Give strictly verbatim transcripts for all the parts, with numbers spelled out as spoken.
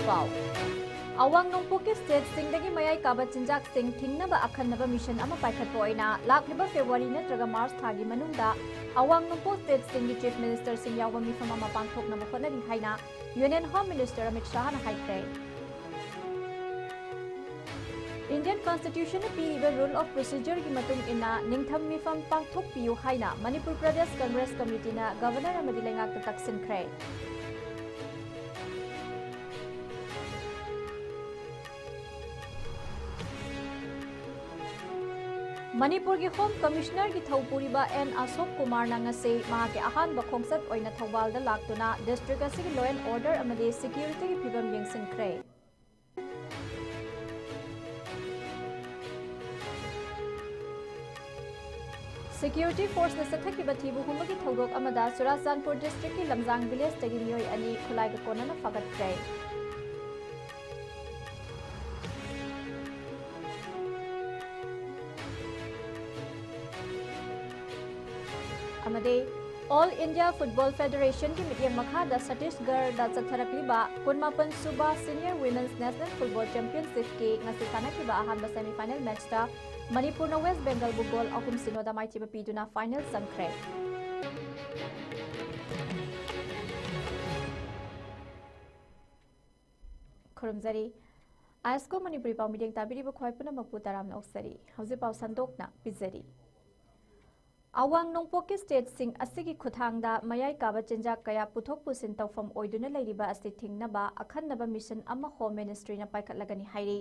ꯄꯥꯎ꯫ ꯑꯋꯥꯡ ꯅꯣꯡꯄꯣꯛꯀꯤ ꯁ꯭ꯇꯦꯠꯁꯤꯡꯗꯒꯤ ꯃꯌꯥꯏ ꯀꯥꯕ ꯆꯤꯟꯖꯥꯛꯁꯤꯡ ꯊꯤꯡꯅꯕ ꯑꯈꯟꯅꯕ ꯃꯤꯁꯟ ꯑꯃ ꯄꯥꯏꯈꯠꯄ ꯑꯣꯏꯅ ꯂꯥꯛꯂꯤꯕ ꯐꯦꯕ꯭ꯔꯨꯋꯥꯔꯤ ꯅꯠꯇ꯭ꯔꯒ ꯃꯥꯔꯆ ꯊꯥꯒꯤ ꯃꯅꯨꯡꯗ ꯑꯋꯥꯡ ꯅꯣꯡꯄꯣꯛ ꯁ꯭ꯇꯦꯠꯁꯤꯡꯒꯤ ꯆꯤꯐ ꯃꯤꯅꯤꯁꯇꯔꯁꯤꯡ ꯌꯥꯎꯕ ꯃꯤꯐꯝ ꯑꯃ ꯄꯥꯡꯊꯣꯛꯅꯕ ꯍꯣꯠꯅꯔꯤ ꯍꯥꯏꯅ ꯌꯨꯅꯤꯌꯟ ꯍꯣꯝ ꯃꯤꯅꯤꯁꯇꯔ ꯑꯃꯤꯠ ꯁꯥꯍꯅ ꯍꯥꯏꯈ꯭ꯔꯦ꯫ ꯏꯟꯗꯤꯌꯟ ꯀꯟꯁꯇꯤꯇ꯭ꯌꯨꯁꯟꯅ ꯄꯤꯔꯤꯕ ꯔꯨꯜ ꯑꯣꯐ ꯄ꯭ꯔꯣꯁꯤꯖꯔꯒꯤ ꯃꯇꯨꯡ ꯏꯟꯅ ꯅꯤꯡꯊꯝ ꯃꯤꯐꯝ ꯄꯥꯡꯊꯣꯛꯄꯤꯌꯨ ꯍꯥꯏꯅ ꯃꯅꯤꯄꯨꯔ ꯄ꯭ꯔꯗꯦꯁ ꯀꯪꯒ꯭ꯔꯦꯁ ꯀꯃꯤꯇꯤꯅ ꯒꯚꯔꯅꯔ ꯑꯃꯗꯤ ꯂꯩꯉꯥꯛꯇ ꯇꯛꯁꯤꯟꯈ꯭ꯔꯦ꯫ ꯃꯅꯤꯄꯨꯔꯒꯤ ꯍꯣꯝ ꯀꯃꯤꯁꯅꯔꯒꯤ ꯊꯧ ꯄꯨꯔꯤꯕ ꯑꯦꯟ ꯑꯁꯣꯛ ꯀꯨꯃꯥꯔꯅ ꯉꯁꯤ ꯃꯍꯥꯛꯀꯤ ꯑꯍꯥꯟꯕ ꯈꯣꯡꯆꯠ ꯑꯣꯏꯅ ꯊꯧꯕꯥꯜꯗ ꯂꯥꯛꯇꯨꯅ ꯗꯤꯁꯇ꯭ꯔꯤꯛ ꯑꯁꯤꯒꯤ law and order ꯑꯃꯗꯤ ꯁꯦꯀ꯭ꯌꯨꯔꯤꯇꯤꯒꯤ ꯐꯤꯕꯝ ꯌꯦꯡꯁꯤꯟꯈ꯭ꯔꯦ꯫ ꯁꯦꯀ꯭ꯌꯨꯔꯤꯇꯤ ꯐꯣꯔꯁꯅ ꯆꯠꯊꯈꯤꯕ ꯊꯤꯕ ꯍꯨꯝꯕꯒꯤ ꯊꯧꯗꯣꯛ ꯑꯃꯗ ꯆꯨꯔꯥꯆꯥꯟꯄꯨꯔ ꯗꯤꯁꯇ꯭ꯔꯤꯛꯀꯤ ꯂꯝꯖꯥꯡ ꯚꯤꯂꯦꯖꯇꯒꯤ ꯃꯤꯑꯣꯏ ꯑꯅꯤ ꯈꯨꯠꯂꯥꯏꯒ ꯀꯣꯟꯅꯅ ꯐꯥꯒꯠꯈ꯭ꯔꯦ꯫ ꯑꯃꯗꯤ All India Football Federationꯒꯤ ꯃꯤꯠꯌꯦꯡ ꯃꯈꯥꯗ ꯁꯇꯤꯁꯒꯔꯗ ꯆꯠꯊꯔꯛꯂꯤꯕ ꯀꯨꯟꯃꯥꯄꯟ ꯁꯨꯕ Senior Women's National Football Championshipꯀꯤ ꯉꯁꯤ ꯁꯥꯟꯅꯈꯤꯕ ꯑꯍꯥꯟꯕ semifinal matchꯇ ꯃꯅꯤꯄꯨꯔꯅ ꯋꯦꯁ ꯕꯦꯡꯒꯜꯕꯨ ꯒꯣꯜ ꯑꯍꯨꯝ ꯁꯤꯅꯣꯗ ꯃꯥꯏꯊꯤꯕ ꯄꯤꯗꯨꯅ final ꯆꯪꯈ꯭ꯔꯦ꯫ ꯈꯨꯔꯨꯝꯖꯔꯤ꯫ ꯑꯥꯏ ꯑꯦꯁ ꯀꯣ ꯃꯅꯤꯄꯨꯔꯤ ꯄꯥꯎ ꯃꯤꯠꯌꯦꯡ ꯇꯥꯕꯤꯔꯤꯕ ꯈ꯭ꯋꯥꯏ ꯄꯨꯝꯅꯃꯛꯄꯨ ꯇꯔꯥꯝꯅ ꯑꯣꯛꯆꯔꯤ꯫ ꯍꯧꯖꯤꯛ ꯄꯥꯎ ꯁꯟꯗꯣꯛꯅ ꯄꯤꯖꯔꯤ꯫ ꯑꯋꯥꯡ ꯅꯣꯡꯄꯣꯛꯀꯤ ꯁ꯭ꯇꯦꯠꯁꯤꯡ ꯑꯁꯤꯒꯤ ꯈꯨꯠꯊꯥꯡꯗ ꯃꯌꯥꯏ ꯀꯥꯕ ꯆꯤꯟꯖꯥꯛ ꯀꯌꯥ ꯄꯨꯊꯣꯛ ꯄꯨꯁꯤꯟ ꯇꯧꯐꯝ ꯑꯣꯏꯗꯨꯅ ꯂꯩꯔꯤꯕ ꯑꯁꯤ ꯊꯤꯡꯅꯕ ꯑꯈꯟꯅꯕ ꯃꯤꯁꯟ ꯑꯃ ꯍꯣꯝ ꯃꯤꯅꯤꯁꯇ꯭ꯔꯤꯅ ꯄꯥꯏꯈꯠꯂꯒꯅꯤ ꯍꯥꯏꯔꯤ꯫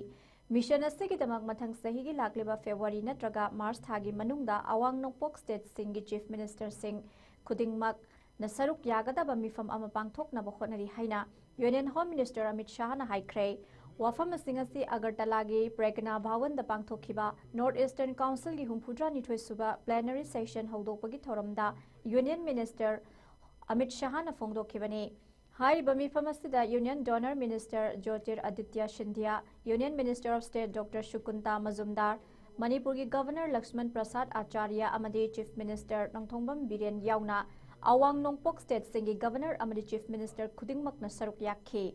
ꯃꯤꯁꯟ ꯑꯁꯤꯒꯤꯗꯃꯛ ꯃꯊꯪ ꯆꯍꯤꯒꯤ ꯂꯥꯛꯂꯤꯕ ꯐꯦꯕ꯭ꯔꯨꯋꯥꯔꯤ ꯅꯠꯇ꯭ꯔꯒ ꯃꯥꯔꯆ ꯊꯥꯒꯤ ꯃꯅꯨꯡꯗ ꯑꯋꯥꯡ ꯅꯣꯡꯄꯣꯛ ꯁ꯭ꯇꯦꯠꯁꯤꯡꯒꯤ ꯆꯤꯐ ꯃꯤꯅꯤꯁꯇꯔꯁꯤꯡ ꯈꯨꯗꯤꯡꯃꯛꯅ ꯁꯔꯨꯛ ꯌꯥꯒꯗꯕ ꯃꯤꯐꯝ ꯑꯃ ꯄꯥꯡꯊꯣꯛꯅꯕ ꯍꯣꯠꯅꯔꯤ ꯍꯥꯏꯅ ꯌꯨꯅꯤꯌꯟ ꯍꯣꯝ ꯃꯤꯅꯤꯁꯇꯔ ꯑꯃꯤꯠ ꯁꯥꯍꯅ ꯍꯥꯏꯈ꯭ꯔꯦ꯫ ꯋꯥꯐꯝꯁꯤꯡ ꯑꯁꯤ ꯑꯒꯔꯇꯂꯥꯒꯤ ꯄ꯭ꯔꯦꯒꯅꯥ ꯚꯋꯟꯗ ꯄꯥꯡꯊꯣꯛꯈꯤꯕ ꯅꯣꯔꯠ ꯏꯁꯇꯔꯟ ꯀꯥꯎꯟꯁꯤꯜꯒꯤ ꯍꯨꯝꯐꯨꯇꯔꯥꯅꯤꯊꯣꯏ ꯁꯨꯕ plenary session ꯍꯧꯗꯣꯛꯄꯒꯤ ꯊꯧꯔꯝꯗ ꯌꯨꯅꯤꯌꯟ ꯃꯤꯅꯤꯁꯇꯔ ꯑꯃꯤꯠ ꯁꯥꯍꯅ ꯐꯣꯡꯗꯣꯛꯈꯤꯕꯅꯤ꯫ ꯍꯥꯏꯔꯤꯕ ꯃꯤꯐꯝ ꯑꯁꯤꯗ union DoNER minister Jyotiraditya Scindia, union minister of state doctor Sukanta Majumdar, ꯃꯅꯤꯄꯨꯔꯒꯤ ꯒꯚꯔꯅꯔ ꯂꯛꯁꯃꯟ ꯄ꯭ꯔꯁꯥꯗ ꯑꯥꯆꯥꯔꯌ ꯑꯃꯗꯤ ꯆꯤꯐ ꯃꯤꯅꯤꯁꯇꯔ ꯅꯣꯡꯊꯣꯝꯕꯝ ꯕꯤꯔꯦꯟ ꯌꯥꯎꯅ ꯑꯋꯥꯡ ꯅꯣꯡꯄꯣꯛ ꯁ꯭ꯇꯦꯠꯁꯤꯡꯒꯤ ꯒꯚꯔꯅꯔ ꯑꯃꯗꯤ ꯆꯤꯐ ꯃꯤꯅꯤꯁꯇꯔ ꯈꯨꯗꯤꯡꯃꯛꯅ ꯁꯔꯨꯛ ꯌꯥꯈꯤ꯫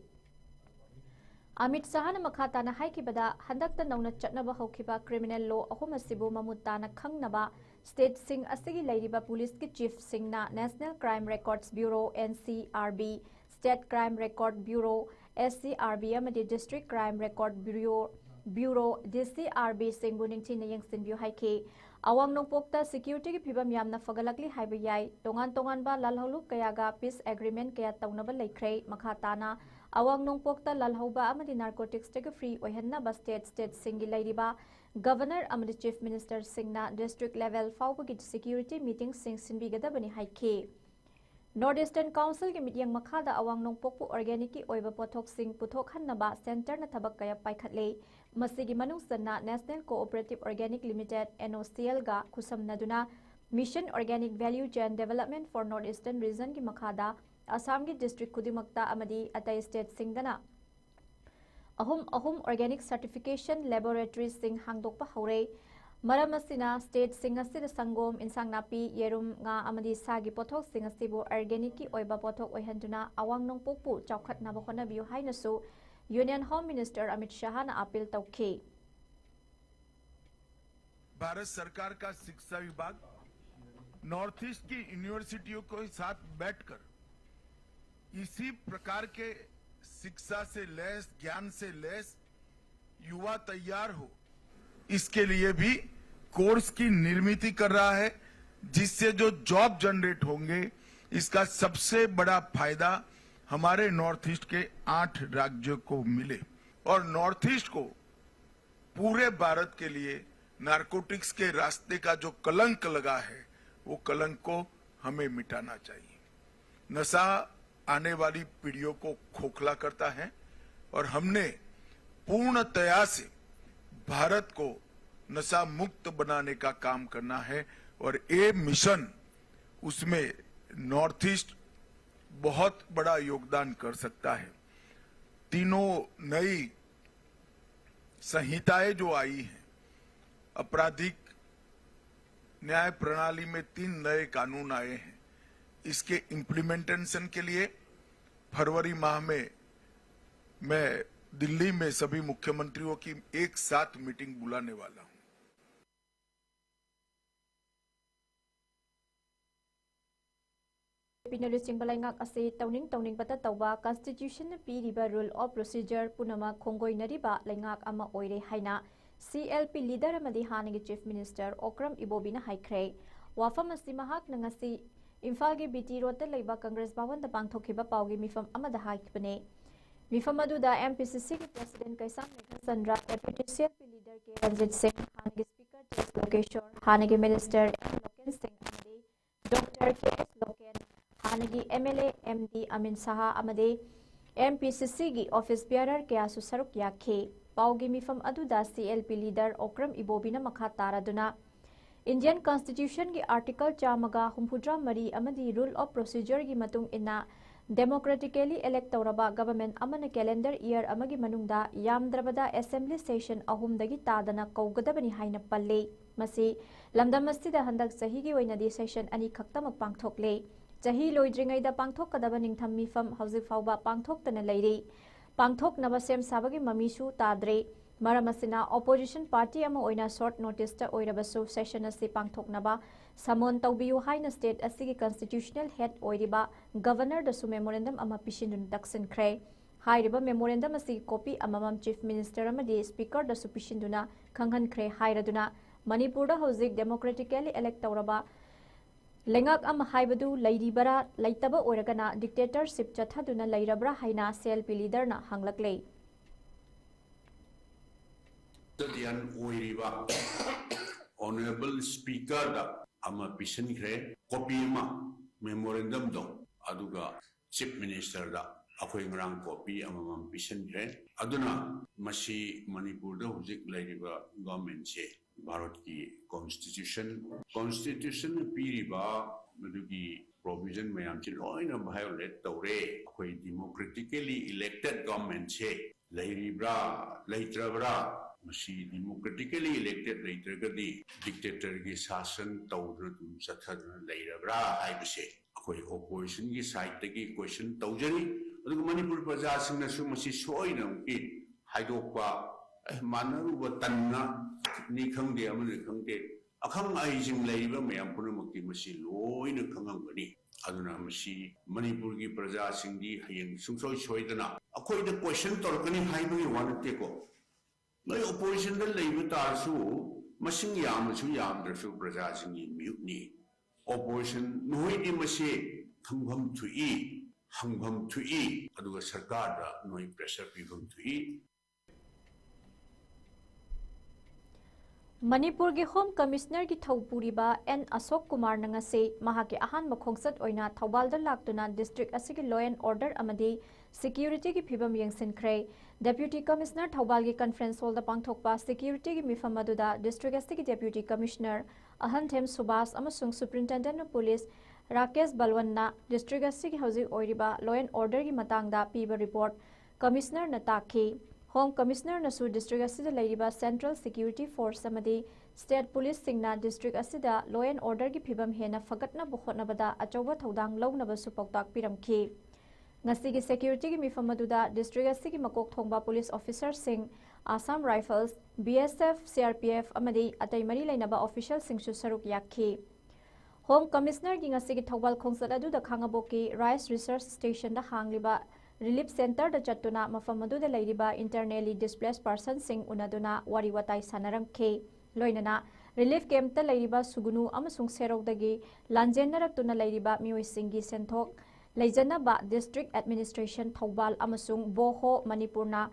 ꯑꯃꯤꯠ ꯁꯍꯥꯅ ꯃꯈꯥ ꯇꯥꯅ ꯍꯥꯏꯈꯤꯕꯗ, ꯍꯟꯗꯛꯇ ꯅꯧꯅ ꯆꯠꯅꯕ ꯍꯧꯈꯤꯕ criminal law ꯑꯍꯨꯝ ꯑꯁꯤꯕꯨ ꯃꯃꯨꯠ ꯇꯥꯅ ꯈꯪꯅꯕ stateꯁꯤꯡ ꯑꯁꯤꯒꯤ ꯂꯩꯔꯤꯕ policeꯀꯤ chiefꯁꯤꯡꯅ National Crime Records Bureau, N C R B, State Crime Record Bureau, S C R B, ꯑꯃꯗꯤ District Crime Record Bureau, Bureau, D C R B ꯁꯤꯡꯕꯨ ꯅꯤꯡꯊꯤꯅ ꯌꯦꯡꯁꯤꯟꯕꯤꯌꯨ ꯍꯥꯏꯈꯤ꯫ ꯑꯋꯥꯡ ꯅꯣꯡꯄꯣꯛꯇ securityꯒꯤ ꯐꯤꯕꯝ ꯌꯥꯝꯅ ꯐꯒꯠꯂꯛꯂꯤ ꯍꯥꯏꯕ ꯌꯥꯏ꯫ ꯇꯣꯉꯥꯟ ꯇꯣꯉꯥꯟꯕ ꯂꯥꯜꯍꯧꯂꯨꯞ ꯀꯌꯥꯒ peace agreement ꯀꯌꯥ ꯇꯧꯅꯕ ꯂꯩꯈ꯭ꯔꯦ꯫ ꯃꯈꯥ ꯇꯥꯅ ꯑꯋꯥꯡ ꯅꯣꯡꯄꯣꯛꯇ ꯂꯥꯜꯍꯧꯕ ꯑꯃꯗꯤ narcoticsꯇꯒꯤ free ꯑꯣꯏꯍꯟꯅꯕ state stateꯁꯤꯡꯒꯤ ꯂꯩꯔꯤꯕ Governor ꯑꯃꯗꯤ Chief Ministerꯁꯤꯡꯅ district level ꯐꯥꯎꯕꯒꯤ security meetingꯁꯤꯡ ꯁꯤꯟꯕꯤꯒꯗꯕꯅꯤ ꯍꯥꯏꯈꯤ꯫ North Eastern Councilꯒꯤ ꯃꯤꯠꯌꯦꯡ ꯃꯈꯥꯗ ꯑꯋꯥꯡ ꯅꯣꯡꯄꯣꯛꯄꯨ organicꯀꯤ ꯑꯣꯏꯕ ꯄꯣꯠꯊꯣꯛꯁꯤꯡ ꯄꯨꯊꯣꯛꯍꯟꯅꯕ centreꯅ ꯊꯕꯛ ꯀꯌꯥ ꯄꯥꯏꯈꯠꯂꯦ꯫ ꯃꯁꯤꯒꯤ ꯃꯅꯨꯡ ꯆꯟꯅ National Cooperative Organic Limited, NOCLꯒ ꯈꯨꯠꯁꯝꯅꯗꯨꯅ Mission Organic Value Chain Development for North Eastern Regionꯒꯤ ꯃꯈꯥꯗ ꯑꯁꯥꯝꯒꯤ district ꯈꯨꯗꯤꯡꯃꯛꯇ ꯑꯃꯗꯤ ꯑꯇꯩ stateꯁꯤꯡꯗꯅ ꯑꯍꯨꯝ ꯑꯍꯨꯝ organic certification laboratoryꯁꯤꯡ ꯍꯥꯡꯗꯣꯛꯄ ꯍꯧꯔꯦ꯫ ꯃꯔꯝ ꯑꯁꯤꯅ stateꯁꯤꯡ ꯑꯁꯤꯗ ꯁꯪꯒꯣꯝ, ꯏꯟꯁꯥꯡ ꯅꯥꯄꯤ, ꯌꯦꯔꯨꯝ, ꯉꯥ ꯑꯃꯗꯤ ꯁꯥꯒꯤ ꯄꯣꯠꯊꯣꯛꯁꯤꯡ ꯑꯁꯤꯕꯨ organicꯀꯤ ꯑꯣꯏꯕ ꯄꯣꯠꯊꯣꯛ ꯑꯣꯏꯍꯟꯗꯨꯅ ꯑꯋꯥꯡ ꯅꯣꯡꯄꯣꯛꯄꯨ ꯆꯥꯎꯈꯠꯅꯕ ꯍꯣꯠꯅꯕꯤꯌꯨ ꯍꯥꯏꯅꯁꯨ Union Home Minister Amit ꯁꯍꯥꯅ appeal ꯇꯧꯈꯤ꯫ भारत सरकार का शिक्षा विभाग नॉर्थ ईस्ट की यूनिवर्सिटियों के साथ बैठकर इसी प्रकार के शिक्षा से लैस, ज्ञान से लैस युवा तैयार हो, इसके लिए भी कोर्स की निर्मिति कर रहा है, जिससे जो जॉब जनरेट होंगे, इसका सबसे बड़ा फायदा हमारे नॉर्थ ईस्ट के आठ राज्यों को मिले और नॉर्थ ईस्ट को पूरे भारत के लिए नारकोटिक्स के रास्ते का जो कलंक लगा है, वो कलंक को हमें मिटाना चाहिए। नशा आने वाली पीढ़ियों को खोखला करता है और हमने पूर्णतया से भारत को नशा मुक्त बनाने का काम करना है और ये मिशन, उसमें नॉर्थ ईस्ट बहुत बड़ा योगदान कर सकता है। तीनों नई संहिताएं जो आई हैं, आपराधिक न्याय प्रणाली में तीन नए कानून आए हैं। इसके इम्प्लीमेंटेशन के लिए फरवरी माह में मैं दिल्ली में सभी मुख्यमंत्रियों की एक साथ मीटिंग बुलाने वाला हूं। ꯄꯤꯅ ꯂꯨꯆꯤꯡꯕ ꯂꯩꯉꯥꯛ ꯑꯁꯤ ꯇꯧꯅꯤꯡ ꯇꯧꯅꯤꯡꯕꯇ ꯇꯧꯕ, Constitution ꯅ ꯄꯤꯔꯤꯕ rule of procedure ꯄꯨꯝꯅꯃꯛ ꯈꯣꯡꯒꯣꯏꯅꯔꯤꯕ ꯂꯩꯉꯥꯛ ꯑꯃ ꯑꯣꯏꯔꯦ ꯍꯥꯏꯅ C L P leader ꯑꯃꯗꯤ ꯍꯥꯟꯅꯒꯤ Chief Minister ꯑꯣꯀ꯭ꯔꯝ ꯏꯕꯣꯕꯤꯅ ꯍꯥꯏꯈ꯭ꯔꯦ꯫ ꯋꯥꯐꯝ ꯑꯁꯤ ꯃꯍꯥꯛꯅ ꯉꯁꯤ ꯏꯝꯐꯥꯜꯒꯤ B T Road ꯇ ꯂꯩꯕ Congress ꯚꯋꯟꯗ ꯄꯥꯡꯊꯣꯛꯈꯤꯕ ꯄꯥꯎꯒꯤ ꯃꯤꯐꯝ ꯑꯃꯗ ꯍꯥꯏꯈꯤꯕꯅꯤ꯫ ꯃꯤꯐꯝ ꯑꯗꯨꯗ M P C C ꯒꯤ President ꯀꯩꯁꯥꯝ Meghachandra, Deputy C L P leader K Ranjit ꯁꯤꯡ, ꯍꯥꯟꯅꯒꯤ Speaker J S ꯂꯣꯀꯦꯁꯣꯔ, ꯍꯥꯟꯅꯒꯤ Minister M ꯂꯣꯀꯦꯟ ꯁꯤꯡ ꯑꯃꯗꯤ Doctor K S ꯂꯣꯀꯦꯟ, ꯍꯥꯟꯅꯒꯤ M L A M D ꯑꯃꯤꯟ ꯁꯍꯥ ꯑꯃꯗꯤ M P C C ꯒꯤ office bearer ꯀꯌꯥꯁꯨ ꯁꯔꯨꯛ ꯌꯥꯈꯤ꯫ ꯄꯥꯎꯒꯤ ꯃꯤꯐꯝ ꯑꯗꯨꯗ C L P leader Okram ꯏꯕꯣꯕꯤꯅ ꯃꯈꯥ ꯇꯥꯔꯗꯨꯅ, Indian Constitution ꯒꯤ Article ꯆꯥꯝꯃꯒ ꯍꯨꯝꯐꯨꯇꯔꯥ ꯃꯔꯤ ꯑꯃꯗꯤ Rule of Procedure ꯒꯤ ꯃꯇꯨꯡ ꯏꯟꯅ democratically elect ꯇꯧꯔꯕ government ꯑꯃꯅ calendar year ꯑꯃꯒꯤ ꯃꯅꯨꯡꯗ ꯌꯥꯝꯗ꯭ꯔꯕꯗ assembly session ꯑꯍꯨꯝꯗꯒꯤ ꯇꯥꯗꯅ ꯀꯧꯒꯗꯕꯅꯤ ꯍꯥꯏꯅ ꯄꯜꯂꯤ꯫ ꯃꯁꯤ ꯂꯝꯗꯝ ꯑꯁꯤꯗ ꯍꯟꯗꯛ ꯆꯍꯤꯒꯤ ꯑꯣꯏꯅꯗꯤ session ꯑꯅꯤ ꯈꯛꯇꯃꯛ ꯄꯥꯡꯊꯣꯛꯂꯦ꯫ ꯆꯍꯤ ꯂꯣꯏꯗ꯭ꯔꯤꯉꯩꯗ ꯄꯥꯡꯊꯣꯛꯀꯗꯕ ꯅꯤꯡꯊꯝ ꯃꯤꯐꯝ ꯍꯧꯖꯤꯛ ꯐꯥꯎꯕ ꯄꯥꯡꯊꯣꯛꯇꯅ ꯂꯩꯔꯤ꯫ ꯄꯥꯡꯊꯣꯛꯅꯕ ꯁꯦꯝ ꯁꯥꯕꯒꯤ ꯃꯃꯤꯁꯨ ꯇꯥꯗ꯭ꯔꯦ꯫ ꯃꯔꯝ ꯑꯁꯤꯅ, opposition party ꯑꯃ ꯑꯣꯏꯅ short notice ꯇ ꯑꯣꯏꯔꯕꯁꯨ session ꯑꯁꯤ ꯄꯥꯡꯊꯣꯛꯅꯕ summon ꯇꯧꯕꯤꯌꯨ ꯍꯥꯏꯅ state ꯑꯁꯤꯒꯤ constitutional head ꯑꯣꯏꯔꯤꯕ Governor ꯗꯁꯨ memorandum ꯑꯃ ꯄꯤꯁꯤꯟꯗꯨꯅ ꯇꯛꯁꯤꯟꯈ꯭ꯔꯦ꯫ ꯍꯥꯏꯔꯤꯕ memorandum ꯑꯁꯤꯒꯤ copy ꯑꯃꯃꯝ Chief Minister ꯑꯃꯗꯤ Speaker ꯗꯁꯨ ꯄꯤꯁꯤꯟꯗꯨꯅ ꯈꯪꯍꯟꯈ꯭ꯔꯦ ꯍꯥꯏꯔꯗꯨꯅ, ꯃꯅꯤꯄꯨꯔꯗ ꯍꯧꯖꯤꯛ democratically elect ꯇꯧꯔꯕ ꯂꯩꯉꯥꯛ ꯑꯃ ꯍꯥꯏꯕꯗꯨ ꯂꯩꯔꯤꯕꯔꯥ, ꯂꯩꯇꯕ ꯑꯣꯏꯔꯒꯅ dictatorship ꯆꯠꯊꯗꯨꯅ ꯂꯩꯔꯕ꯭ꯔꯥ ꯍꯥꯏꯅ C L P leader ꯅ ꯍꯪꯂꯛꯂꯦ꯫ ꯇꯗꯤꯌꯥꯟ ꯑꯣꯏꯔꯤꯕ Honourable Speaker ꯗ ꯑꯃ ꯄꯤꯁꯤꯟꯈ꯭ꯔꯦ, copy ꯑꯃ memorandum ꯗꯣ, ꯑꯗꯨꯒ Chief Minister ꯗ ꯑꯩꯈꯣꯏ ꯉꯔꯥꯡ copy ꯑꯃꯃꯝ ꯄꯤꯁꯤꯟꯈ꯭ꯔꯦ꯫ ꯑꯗꯨꯅ ꯃꯁꯤ ꯃꯅꯤꯄꯨꯔꯗ ꯍꯧꯖꯤꯛ ꯂꯩꯔꯤꯕ government ꯁꯦ ꯚꯥꯔꯠꯀꯤ constitution, constitution ꯅ ꯄꯤꯔꯤꯕ ꯃꯗꯨꯒꯤ provision ꯃꯌꯥꯝꯁꯤ ꯂꯣꯏꯅ violate ꯇꯧꯔꯦ꯫ ꯑꯩꯈꯣꯏ democratically elected government ꯁꯦ ꯂꯩꯔꯤꯕ꯭ꯔꯥ, ꯂꯩꯇ꯭ꯔꯕ꯭ꯔꯥ? ꯃꯁꯤ democratically elected ꯂꯩꯇ꯭ꯔꯒꯗꯤ dictator ꯒꯤ ꯁꯥꯁꯟ ꯇꯧꯗꯨꯅ ꯑꯗꯨꯝ ꯆꯠꯊꯗꯨꯅ ꯂꯩꯔꯕ꯭ꯔꯥ ꯍꯥꯏꯕꯁꯦ ꯑꯩꯈꯣꯏ ꯑꯣꯄꯣꯖꯤꯁꯟꯒꯤ ꯁꯥꯏꯠꯇꯒꯤ ꯀꯣꯏꯁꯟ ꯇꯧꯖꯔꯤ꯫ ꯑꯗꯨꯒ ꯃꯅꯤꯄꯨꯔ ꯄ꯭ꯔꯖꯥꯁꯤꯡꯅꯁꯨ ꯃꯁꯤ ꯁꯣꯏꯗꯅꯃꯛꯀꯤ ꯍꯥꯏꯗꯣꯛꯄ, ꯑꯦ, ꯃꯥꯟꯅꯔꯨꯕ ꯇꯟꯅꯅꯤ ꯈꯪꯗꯦ, ꯑꯃꯅꯤ ꯈꯪꯗꯦ, ꯑꯈꯪ ꯑꯍꯩꯁꯤꯡ ꯂꯩꯔꯤꯕ ꯃꯌꯥꯝ ꯄꯨꯝꯅꯃꯛꯇꯤ ꯃꯁꯤ ꯂꯣꯏꯅ ꯈꯪꯉꯝꯒꯅꯤ꯫ ꯑꯗꯨꯅ ꯃꯁꯤ ꯃꯅꯤꯄꯨꯔꯒꯤ ꯄ꯭ꯔꯖꯥꯁꯤꯡꯗꯤ ꯍꯌꯦꯡ ꯁꯨꯡꯁꯣꯏ ꯁꯣꯏꯗꯅ ꯑꯩꯈꯣꯏꯗ ꯀꯣꯏꯁꯟ ꯇꯧꯔꯛꯀꯅꯤ ꯍꯥꯏꯕꯒꯤ ꯋꯥ ꯅꯠꯇꯦꯀꯣ꯫ ꯅꯣꯏ ꯑꯣꯄꯣꯖꯤꯁꯟꯗ ꯂꯩꯕ ꯇꯥꯔꯁꯨ, ꯃꯁꯤꯡ ꯌꯥꯝꯃꯁꯨ ꯌꯥꯝꯗ꯭ꯔꯁꯨ ꯄ꯭ꯔꯖꯥꯁꯤꯡꯒꯤ ꯃꯤꯍꯨꯠꯅꯤ꯫ ꯑꯣꯄꯣꯖꯤꯁꯟ ꯅꯈꯣꯏꯗꯤ ꯃꯁꯤ ꯈꯪꯐꯝ ꯊꯣꯛꯏ, ꯍꯪꯐꯝ ꯊꯣꯛꯏ, ꯑꯗꯨꯒ ꯁꯔꯀꯥꯔꯗ ꯅꯣꯏ ꯄ꯭ꯔꯦꯁꯔ ꯄꯤꯐꯝ ꯊꯣꯛꯏ꯫ ꯃꯅꯤꯄꯨꯔꯒꯤ ꯍꯣꯝ ꯀꯃꯤꯁꯅꯔꯒꯤ ꯊꯧ ꯄꯨꯔꯤꯕ ꯑꯦꯟ ꯑꯁꯣꯛ ꯀꯨꯃꯥꯔꯅ ꯉꯁꯤ ꯃꯍꯥꯛꯀꯤ ꯑꯍꯥꯟꯕ ꯈꯣꯡꯆꯠ ꯑꯣꯏꯅ ꯊꯧꯕꯥꯜꯗ ꯂꯥꯛꯇꯨꯅ ꯗꯤꯁꯇ꯭ꯔꯤꯛ ꯑꯁꯤꯒꯤ law and order ꯑꯃꯗꯤ securityꯒꯤ ꯐꯤꯕꯝ ꯌꯦꯡꯁꯤꯟꯈ꯭ꯔꯦ꯫ Deputy Commissioner ꯊꯧꯕꯥꯜꯒꯤ conference hallꯗ ꯄꯥꯡꯊꯣꯛꯄ securityꯒꯤ ꯃꯤꯐꯝ ꯑꯗꯨꯗ ꯗꯤꯁꯇ꯭ꯔꯤꯛ ꯑꯁꯤꯒꯤ Deputy Commissioner ꯑꯍꯟꯊꯦꯝ ꯁꯨꯕꯥꯁ ꯑꯃꯁꯨꯡ Superintendent of Police ꯔꯥꯀꯦꯁ ꯕꯜꯋꯟꯅ ꯗꯤꯁꯇ꯭ꯔꯤꯛ ꯑꯁꯤꯒꯤ ꯍꯧꯖꯤꯛ ꯑꯣꯏꯔꯤꯕ law and orderꯒꯤ ꯃꯇꯥꯡꯗ ꯄꯤꯕ report ꯀꯃꯤꯁꯅꯔꯅ ꯇꯥꯛꯈꯤ꯫ ꯍꯣꯝ ꯀꯃꯤꯁꯅꯔꯅꯁꯨ ꯗꯤꯁꯇ꯭ꯔꯤꯛ ꯑꯁꯤꯗ ꯂꯩꯔꯤꯕ Central Security Force ꯑꯃꯗꯤ State Policeꯁꯤꯡꯅ ꯗꯤꯁꯇ꯭ꯔꯤꯛ ꯑꯁꯤꯗ law and orderꯒꯤ ꯐꯤꯕꯝ ꯍꯦꯟꯅ ꯐꯒꯠꯅꯕ ꯍꯣꯠꯅꯕꯗ ꯑꯆꯧꯕ ꯊꯧꯗꯥꯡ ꯂꯧꯅꯕꯁꯨ ꯄꯥꯎꯇꯥꯛ ꯄꯤꯔꯝꯈꯤ꯫ ꯉꯁꯤꯒꯤ securityꯒꯤ ꯃꯤꯐꯝ ꯑꯗꯨꯗ ꯗꯤꯁꯇ꯭ꯔꯤꯛ ꯑꯁꯤꯒꯤ ꯃꯀꯣꯛ ꯊꯣꯡꯕ police officerꯁꯤꯡ, Assam Rifles, BSF, CRPF ꯑꯃꯗꯤ ꯑꯇꯩ ꯃꯔꯤ ꯂꯩꯅꯕ officialꯁꯤꯡꯁꯨ ꯁꯔꯨꯛ ꯌꯥꯈꯤ꯫ ꯍꯣꯝ ꯀꯃꯤꯁꯅꯔꯒꯤ ꯉꯁꯤꯒꯤ ꯊꯧꯕꯥꯜ ꯈꯣꯡꯆꯠ ꯑꯗꯨꯗ ꯈꯥꯉꯕꯣꯛꯀꯤ Rice Research Stationꯗ ꯍꯥꯡꯂꯤꯕ relief centreꯗ ꯆꯠꯇꯨꯅ ꯃꯐꯝ ꯑꯗꯨꯗ ꯂꯩꯔꯤꯕ internally displaced personꯁꯤꯡ ꯎꯅꯗꯨꯅ ꯋꯥꯔꯤ ꯋꯥꯇꯥꯏ ꯁꯥꯟꯅꯔꯝꯈꯤ꯫ ꯂꯣꯏꯅꯅ relief campꯇ ꯂꯩꯔꯤꯕ ꯁꯨꯒꯨꯅꯨ ꯑꯃꯁꯨꯡ ꯁꯦꯔꯧꯗꯒꯤ ꯂꯥꯟꯖꯦꯟꯅꯔꯛꯇꯨꯅ ꯂꯩꯔꯤꯕ ꯃꯤꯑꯣꯏꯁꯤꯡꯒꯤ ꯁꯦꯟꯊꯣꯛ ꯂꯩꯖꯅꯕ District Administration ꯊꯧꯕꯥꯜ ꯑꯃꯁꯨꯡ ꯕꯣꯍꯣ ꯃꯅꯤꯄꯨꯔꯅ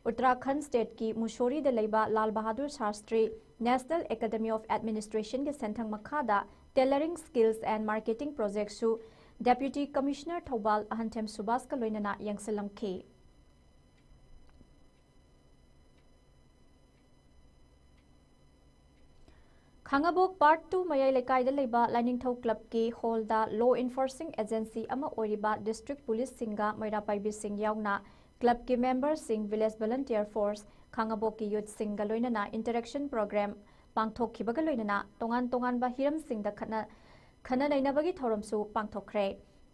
ꯎꯠꯇꯔꯥꯈꯟꯗ stateꯀꯤ ꯃꯨꯁꯣꯔꯤꯗ ꯂꯩꯕ Lal Bahadur Shastri National Academy of Administrationꯒꯤ ꯁꯦꯟꯊꯪ ꯃꯈꯥꯗ Tailoring Skills and Marketing Projectꯁꯨ Deputy Commissioner Thoubal ꯑꯍꯟꯊꯦꯝ ꯁꯨꯕꯥꯁꯀ ꯂꯣꯏꯅꯅ ꯌꯦꯡꯁꯤꯜꯂꯝꯈꯤ꯫ ꯈꯥꯉꯕꯣꯛ Part two ꯃꯌꯥꯏ ꯂꯩꯀꯥꯏꯗ ꯂꯩꯕ ꯂꯥꯏꯅꯤꯡꯊꯧ clubꯀꯤ hallꯗ law enforcing agency ꯑꯃ ꯑꯣꯏꯔꯤꯕ district policeꯁꯤꯡꯒ ꯃꯩꯔꯥ ꯄꯥꯏꯕꯤꯁꯤꯡ ꯌꯥꯎꯅ clubꯀꯤ memberꯁꯤꯡ, village volunteer force, ꯈꯥꯉꯕꯣꯛꯀꯤ youthꯁꯤꯡꯒ ꯂꯣꯏꯅꯅ interaction program ꯄꯥꯡꯊꯣꯛꯈꯤꯕꯒ ꯂꯣꯏꯅꯅ ꯇꯣꯉꯥꯟ ꯇꯣꯉꯥꯟꯕ ꯍꯤꯔꯝꯁꯤꯡꯗ ꯈꯠꯅ ꯈꯟꯅ ꯅꯩꯅꯕꯒꯤ ꯊꯧꯔꯝꯁꯨ ꯄꯥꯡꯊꯣꯛꯈ꯭ꯔꯦ꯫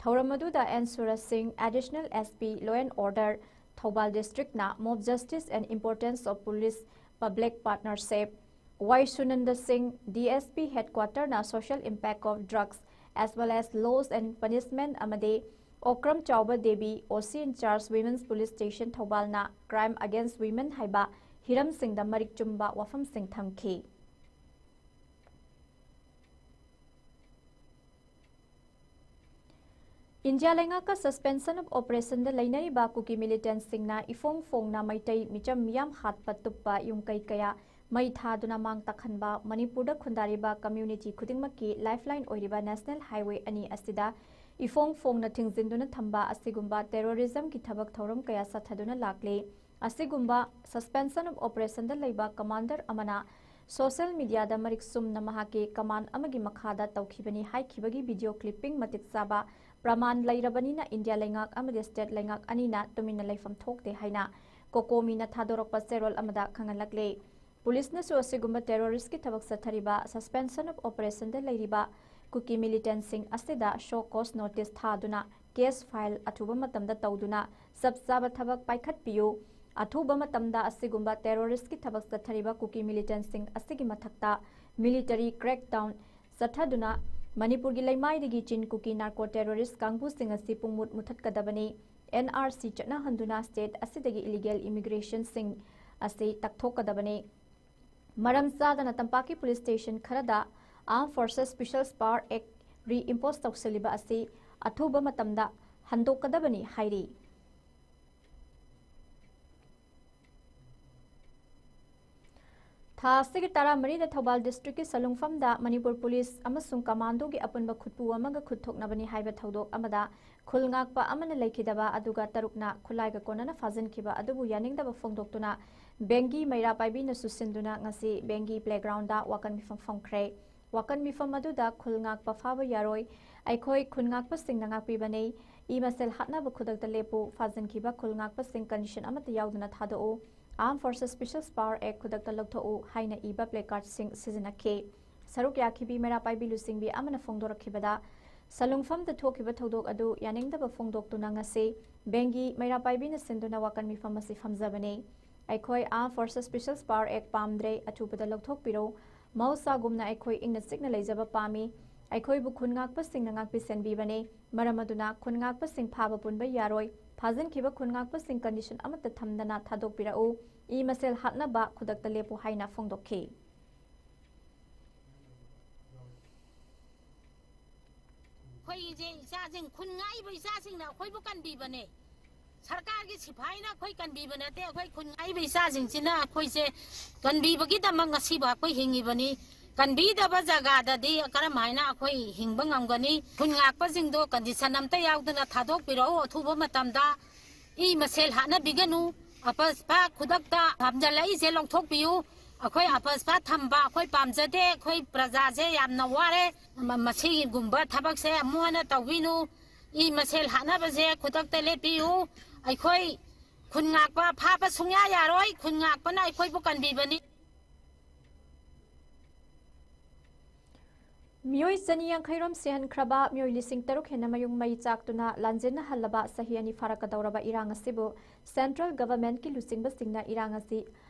ꯊꯧꯔꯝ ꯑꯗꯨꯗ ꯑꯦꯟ ꯁꯨꯔꯖ ꯁꯤꯡ, Additional S P Law and Order, Thoubal District ꯅ Mob Justice and Importance of Police Public Partnership, ꯋꯥꯏ ꯁꯨꯅꯟꯗ ꯁꯤꯡ, D S P Headquarter ꯅ Social Impact of Drugs as well as Laws and Punishment ꯑꯃꯗꯤ ꯑꯣꯀ꯭ꯔꯝ ꯆꯥꯎꯕ Devi, O C in charge Women's Police Station Thoubal ꯅ Crime Against Women ꯍꯥꯏꯕ ꯍꯤꯔꯝꯁꯤꯡꯗ ꯃꯔꯤꯛ ꯆꯨꯝꯕ ꯋꯥꯐꯝꯁꯤꯡ ꯊꯝꯈꯤ꯫ ꯏꯟꯗꯤꯌꯥ ꯂꯩꯉꯥꯛꯀ Suspension of Operation ꯗ ꯂꯩꯅꯔꯤꯕ ꯀꯨꯀꯤ militant ꯁꯤꯡꯅ ꯏꯐꯣꯡ ꯐꯣꯡꯅ ꯃꯩꯇꯩ ꯃꯤꯆꯝ ꯃꯤꯌꯥꯝ ꯍꯥꯠꯄ ꯇꯨꯞꯄ ꯌꯨꯝꯀꯩ ꯀꯌꯥ ꯃꯩ ꯊꯥꯗꯨꯅ ꯃꯥꯡ ꯇꯥꯛꯍꯟꯕ, ꯃꯅꯤꯄꯨꯔꯗ ꯈꯨꯟꯗꯥꯔꯤꯕ community ꯈꯨꯗꯤꯡꯃꯛꯀꯤ lifeline ꯑꯣꯏꯔꯤꯕ National Highway ꯑꯅꯤ ꯑꯁꯤꯗ ꯏꯐꯣꯡ ꯐꯣꯡꯅ ꯊꯤꯡꯖꯤꯟꯗꯨꯅ ꯊꯝꯕ ꯑꯁꯤꯒꯨꯝꯕ terrorism ꯒꯤ ꯊꯕꯛ ꯊꯧꯔꯝ ꯀꯌꯥ ꯆꯠꯊꯗꯨꯅ ꯂꯥꯛꯂꯤ꯫ ꯑꯁꯤꯒꯨꯝꯕ Suspension of Operation ꯗ ꯂꯩꯕ commander ꯑꯃꯅ social media ꯗ ꯃꯔꯤꯛ ꯆꯨꯝꯅ ꯃꯍꯥꯛꯀꯤ command ꯑꯃꯒꯤ ꯃꯈꯥꯗ ꯇꯧꯈꯤꯕꯅꯤ ꯍꯥꯏꯈꯤꯕꯒꯤ video clipping ꯃꯇꯤꯛ ꯆꯥꯕ ꯄ꯭ꯔꯃꯥꯟ ꯂꯩꯔꯕꯅꯤꯅ ꯏꯟꯗꯤꯌꯥ ꯂꯩꯉꯥꯛ ꯑꯃꯗꯤ state ꯂꯩꯉꯥꯛ ꯑꯅꯤꯅ ꯇꯨꯃꯤꯟꯅ ꯂꯩꯐꯝ ꯊꯣꯛꯇꯦ ꯍꯥꯏꯅ COCOMI ꯅ ꯊꯥꯗꯣꯔꯛꯄ ꯆꯦꯔꯣꯜ ꯑꯃꯗ ꯈꯪꯍꯜꯂꯛꯂꯤ꯫ ꯄꯨꯂꯤꯁꯅꯁꯨ ꯑꯁꯤꯒꯨꯝꯕ terrorist ꯀꯤ ꯊꯕꯛ ꯆꯠꯊꯔꯤꯕ Suspension of Operation ꯗ ꯂꯩꯔꯤꯕ ꯀꯨꯀꯤ militant ꯁꯤꯡ ꯑꯁꯤꯗ show cause notice ꯊꯥꯗꯨꯅ case file ꯑꯊꯨꯕ ꯃꯇꯝꯗ ꯇꯧꯗꯨꯅ ꯆꯞ ꯆꯥꯕ ꯊꯕꯛ ꯄꯥꯏꯈꯠꯄꯤꯌꯨ꯫ ꯑꯊꯨꯕ ꯃꯇꯝꯗ ꯑꯁꯤꯒꯨꯝꯕ terrorist ꯀꯤ ꯊꯕꯛ ꯆꯠꯊꯔꯤꯕ ꯀꯨꯀꯤ militant ꯁꯤꯡ ꯑꯁꯤꯒꯤ ꯃꯊꯛꯇ military crackdown ꯆꯠꯊꯗꯨꯅ ꯃꯅꯤꯄꯨꯔꯒꯤ ꯂꯩꯃꯥꯏꯗꯒꯤ ꯆꯤꯟ ꯀꯨꯀꯤ narco terrorist ꯀꯥꯡꯕꯨꯁꯤꯡ ꯑꯁꯤ ꯄꯨꯡꯃꯨꯠ ꯃꯨꯊꯠꯀꯗꯕꯅꯤ꯫ N R C ꯆꯠꯅꯍꯟꯗꯨꯅ state ꯑꯁꯤꯗꯒꯤ illegal immigration ꯁꯤꯡ ꯑꯁꯤ ꯇꯛꯊꯣꯛꯀꯗꯕꯅꯤ꯫ ꯃꯔꯝ ꯆꯥꯗꯅ ꯇꯝꯄꯥꯛꯀꯤ police station ꯈꯔꯗ Armed Forces Special Power Act reimpose ꯇꯧꯁꯤꯜꯂꯤꯕ ꯑꯁꯤ ꯑꯊꯨꯕ ꯃꯇꯝꯗ ꯍꯟꯗꯣꯛꯀꯗꯕꯅꯤ ꯍꯥꯏꯔꯤ꯫ ꯊꯥ ꯑꯁꯤꯒꯤ ꯇꯔꯥꯃꯔꯤꯗ ꯊꯧꯕꯥꯜ district ꯀꯤ ꯁꯂꯨꯡꯐꯝꯗ ꯃꯅꯤꯄꯨꯔ ꯄꯨꯂꯤꯁ ꯑꯃꯁꯨꯡ commando ꯒꯤ ꯑꯄꯨꯟꯕ ꯈꯨꯠꯄꯨ ꯑꯃꯒ ꯈꯨꯠ ꯊꯣꯛꯅꯕꯅꯤ ꯍꯥꯏꯕ ꯊꯧꯗꯣꯛ ꯑꯃꯗ ꯈꯨꯜ ꯉꯥꯛꯄ ꯑꯃꯅ ꯂꯩꯈꯤꯗꯕ ꯑꯗꯨꯒ ꯇꯔꯨꯛꯅ ꯈꯨꯠꯂꯥꯏꯒ ꯀꯣꯟꯅꯅ ꯐꯥꯖꯤꯟꯈꯤꯕ ꯑꯗꯨꯕꯨ ꯌꯥꯅꯤꯡꯗꯕ ꯐꯣꯡꯗꯣꯛꯇꯨꯅ ꯕꯦꯡꯒꯤ ꯃꯩꯔꯥ ꯄꯥꯏꯕꯤꯅ ꯆꯨꯁꯤꯟꯗꯨꯅ ꯉꯁꯤ ꯕꯦꯡꯒꯤ playground ꯗ ꯋꯥꯀꯟ ꯃꯤꯐꯝ ꯐꯝꯈ꯭ꯔꯦ꯫ ꯋꯥꯀꯟ ꯃꯤꯐꯝ ꯑꯗꯨꯗ ꯈꯨꯜ ꯉꯥꯛꯄ ꯐꯥꯕ ꯌꯥꯔꯣꯏ, ꯑꯩꯈꯣꯏ ꯈꯨꯟ ꯉꯥꯛꯄꯁꯤꯡꯅ ꯉꯥꯛꯄꯤꯕꯅꯤ, ꯏ ꯃꯁꯦꯜ ꯍꯥꯠꯅꯕ ꯈꯨꯗꯛꯇ ꯂꯦꯞꯄꯨ, ꯐꯥꯖꯤꯟꯈꯤꯕ ꯈꯨꯜ ꯉꯥꯛꯄꯁꯤꯡ condition ꯑꯃꯠꯇ ꯌꯥꯎꯗꯅ ꯊꯥꯗꯣꯛꯎ, Armed Forces Special Power Act ꯈꯨꯗꯛꯇ ꯂꯧꯊꯣꯛꯎ ꯍꯥꯏꯅ ꯏꯕ placard ꯁꯤꯡ ꯁꯤꯖꯤꯟꯅꯈꯤ꯫ ꯁꯔꯨꯛ ꯌꯥꯈꯤꯕꯤ ꯃꯩꯔꯥ ꯄꯥꯏꯕꯤ ꯂꯨꯆꯤꯡꯕꯤ ꯑꯃꯅ ꯐꯣꯡꯗꯣꯔꯛꯈꯤꯕꯗ, ꯁꯂꯨꯡꯐꯝꯗ ꯊꯣꯛꯈꯤꯕ ꯊꯧꯗꯣꯛ ꯑꯗꯨ ꯌꯥꯅꯤꯡꯗꯕ ꯐꯣꯡꯗꯣꯛꯇꯨꯅ ꯉꯁꯤ ꯕꯦꯡꯒꯤ ꯃꯩꯔꯥ ꯄꯥꯏꯕꯤꯅ ꯁꯤꯟꯗꯨꯅ ꯋꯥꯀꯟ ꯃꯤꯐꯝ ꯑꯁꯤ ꯐꯝꯖꯕꯅꯤ꯫ ꯑꯩꯈꯣꯏ Armed Forces Special Power Act ꯄꯥꯝꯗ꯭ꯔꯦ, ꯑꯊꯨꯕꯗ ꯂꯧꯊꯣꯛꯄꯤꯔꯣ꯫ ꯃꯍꯧꯁꯥꯒꯨꯝꯅ ꯑꯩꯈꯣꯏ ꯏꯪꯅ ꯆꯤꯛꯅ ꯂꯩꯖꯕ ꯄꯥꯝꯃꯤ꯫ ꯑꯩꯈꯣꯏꯕꯨ ꯈꯨꯟ ꯉꯥꯛꯄꯁꯤꯡꯅ ꯉꯥꯛꯄꯤ ꯁꯦꯟꯕꯤꯕꯅꯤ꯫ ꯃꯔꯝ ꯑꯗꯨꯅ ꯈꯨꯟ ꯉꯥꯛꯄꯁꯤꯡ ꯐꯥꯕ ꯄꯨꯟꯕ ꯌꯥꯔꯣꯏ꯫ ꯐꯥꯖꯤꯟꯈꯤꯕ ꯈꯨꯟ ꯉꯥꯛꯄꯁꯤꯡ condition ꯑꯃꯠꯇ ꯊꯝꯗꯅ ꯊꯥꯗꯣꯛꯄꯤꯔꯛꯎ꯫ ꯏ ꯃꯁꯦꯜ ꯍꯥꯠꯅꯕ ꯈꯨꯗꯛꯇ ꯂꯦꯞꯄꯨ ꯍꯥꯏꯅ ꯐꯣꯡꯗꯣꯛꯈꯤ꯫ ꯑꯩꯈꯣꯏꯁꯦ ꯏꯆꯥꯁꯤꯡ, ꯈꯨꯟ ꯉꯥꯛꯏꯕ ꯏꯆꯥꯁꯤꯡꯅ ꯑꯩꯈꯣꯏꯕꯨ ꯀꯟꯕꯤꯕꯅꯦ꯫ ꯁꯔꯀꯥꯔꯒꯤ ꯁꯤꯐꯥꯏꯅ ꯑꯩꯈꯣꯏ ꯀꯟꯕꯤꯕ ꯅꯠꯇꯦ, ꯑꯩꯈꯣꯏ ꯈꯨꯟ ꯉꯥꯛꯏꯕ ꯏꯆꯥꯁꯤꯡꯁꯤꯅ ꯑꯩꯈꯣꯏꯁꯦ ꯀꯟꯕꯤꯕꯒꯤꯗꯃꯛ ꯉꯁꯤꯕꯨ ꯑꯩꯈꯣꯏ ꯍꯤꯡꯉꯤꯕꯅꯤ꯫ ꯀꯟꯕꯤꯗꯕ ꯖꯒꯥꯗꯗꯤ ꯀꯔꯝ ꯍꯥꯏꯅ ꯑꯩꯈꯣꯏ ꯍꯤꯡꯕ ꯉꯝꯒꯅꯤ? ꯈꯨꯟ ꯉꯥꯛꯄꯁꯤꯡꯗꯣ condition ꯑꯝꯇ ꯌꯥꯎꯗꯅ ꯊꯥꯗꯣꯛꯄꯤꯔꯛꯎ ꯑꯊꯨꯕ ꯃꯇꯝꯗ꯫ ꯏ ꯃꯁꯦꯜ ꯍꯥꯠꯅꯕꯤꯒꯅꯨ꯫ ꯑꯄꯁꯄ ꯈꯨꯗꯛꯇ ꯊꯝꯖꯤꯜꯂꯛꯏꯁꯦ ꯂꯧꯊꯣꯛꯄꯤꯌꯨ꯫ ꯑꯩꯈꯣꯏ ꯑꯄꯁꯄ ꯊꯝꯕ ꯑꯩꯈꯣꯏ ꯄꯥꯝꯖꯗꯦ꯫ ꯑꯩꯈꯣꯏ ꯄ꯭ꯔꯖꯥꯁꯦ ꯌꯥꯝꯅ ꯋꯥꯔꯦ꯫ ꯃ-, ꯃꯁꯤꯒꯨꯝꯕ ꯊꯕꯛꯁꯦ ꯑꯃꯨꯛ ꯍꯟꯅ ꯇꯧꯕꯤꯅꯨ꯫ ꯏ ꯃꯁꯦꯜ ꯍꯥꯠꯅꯕꯁꯦ ꯈꯨꯗꯛꯇ ꯂꯦꯞꯄꯤꯌꯨ꯫ ꯑꯩꯈꯣꯏ ꯈꯨꯟ ꯉꯥꯛꯄ ꯐꯥꯕ ꯁꯨꯡꯌꯥ ꯌꯥꯔꯣꯏ꯫ ꯈꯨꯟ ꯉꯥꯛꯄꯅ ꯑꯩꯈꯣꯏꯕꯨ ꯀꯟꯕꯤꯕꯅꯤ꯫ ꯃꯤꯑꯣꯏ ꯆꯅꯤ ꯌꯥꯡꯈꯩ ꯔꯣꯝ ꯁꯤꯍꯟꯈ꯭ꯔꯕ ꯃꯤꯑꯣꯏ ꯂꯤꯁꯤꯡ ꯇꯔꯨꯛ ꯍꯦꯟꯅ ꯃꯌꯨꯝ ꯃꯩ ꯆꯥꯛꯇꯨꯅ ꯂꯥꯟꯖꯦꯟꯅ ꯍꯜꯂꯕ ꯆꯍꯤ ꯑꯅꯤ ꯐꯥꯔꯛꯀꯗꯧꯔꯕ ꯏꯔꯥꯡ ꯑꯁꯤꯕꯨ central government ꯀꯤ ꯂꯨꯆꯤꯡꯕꯁꯤꯡꯅ ꯏꯔꯥꯡ ꯑꯁꯤ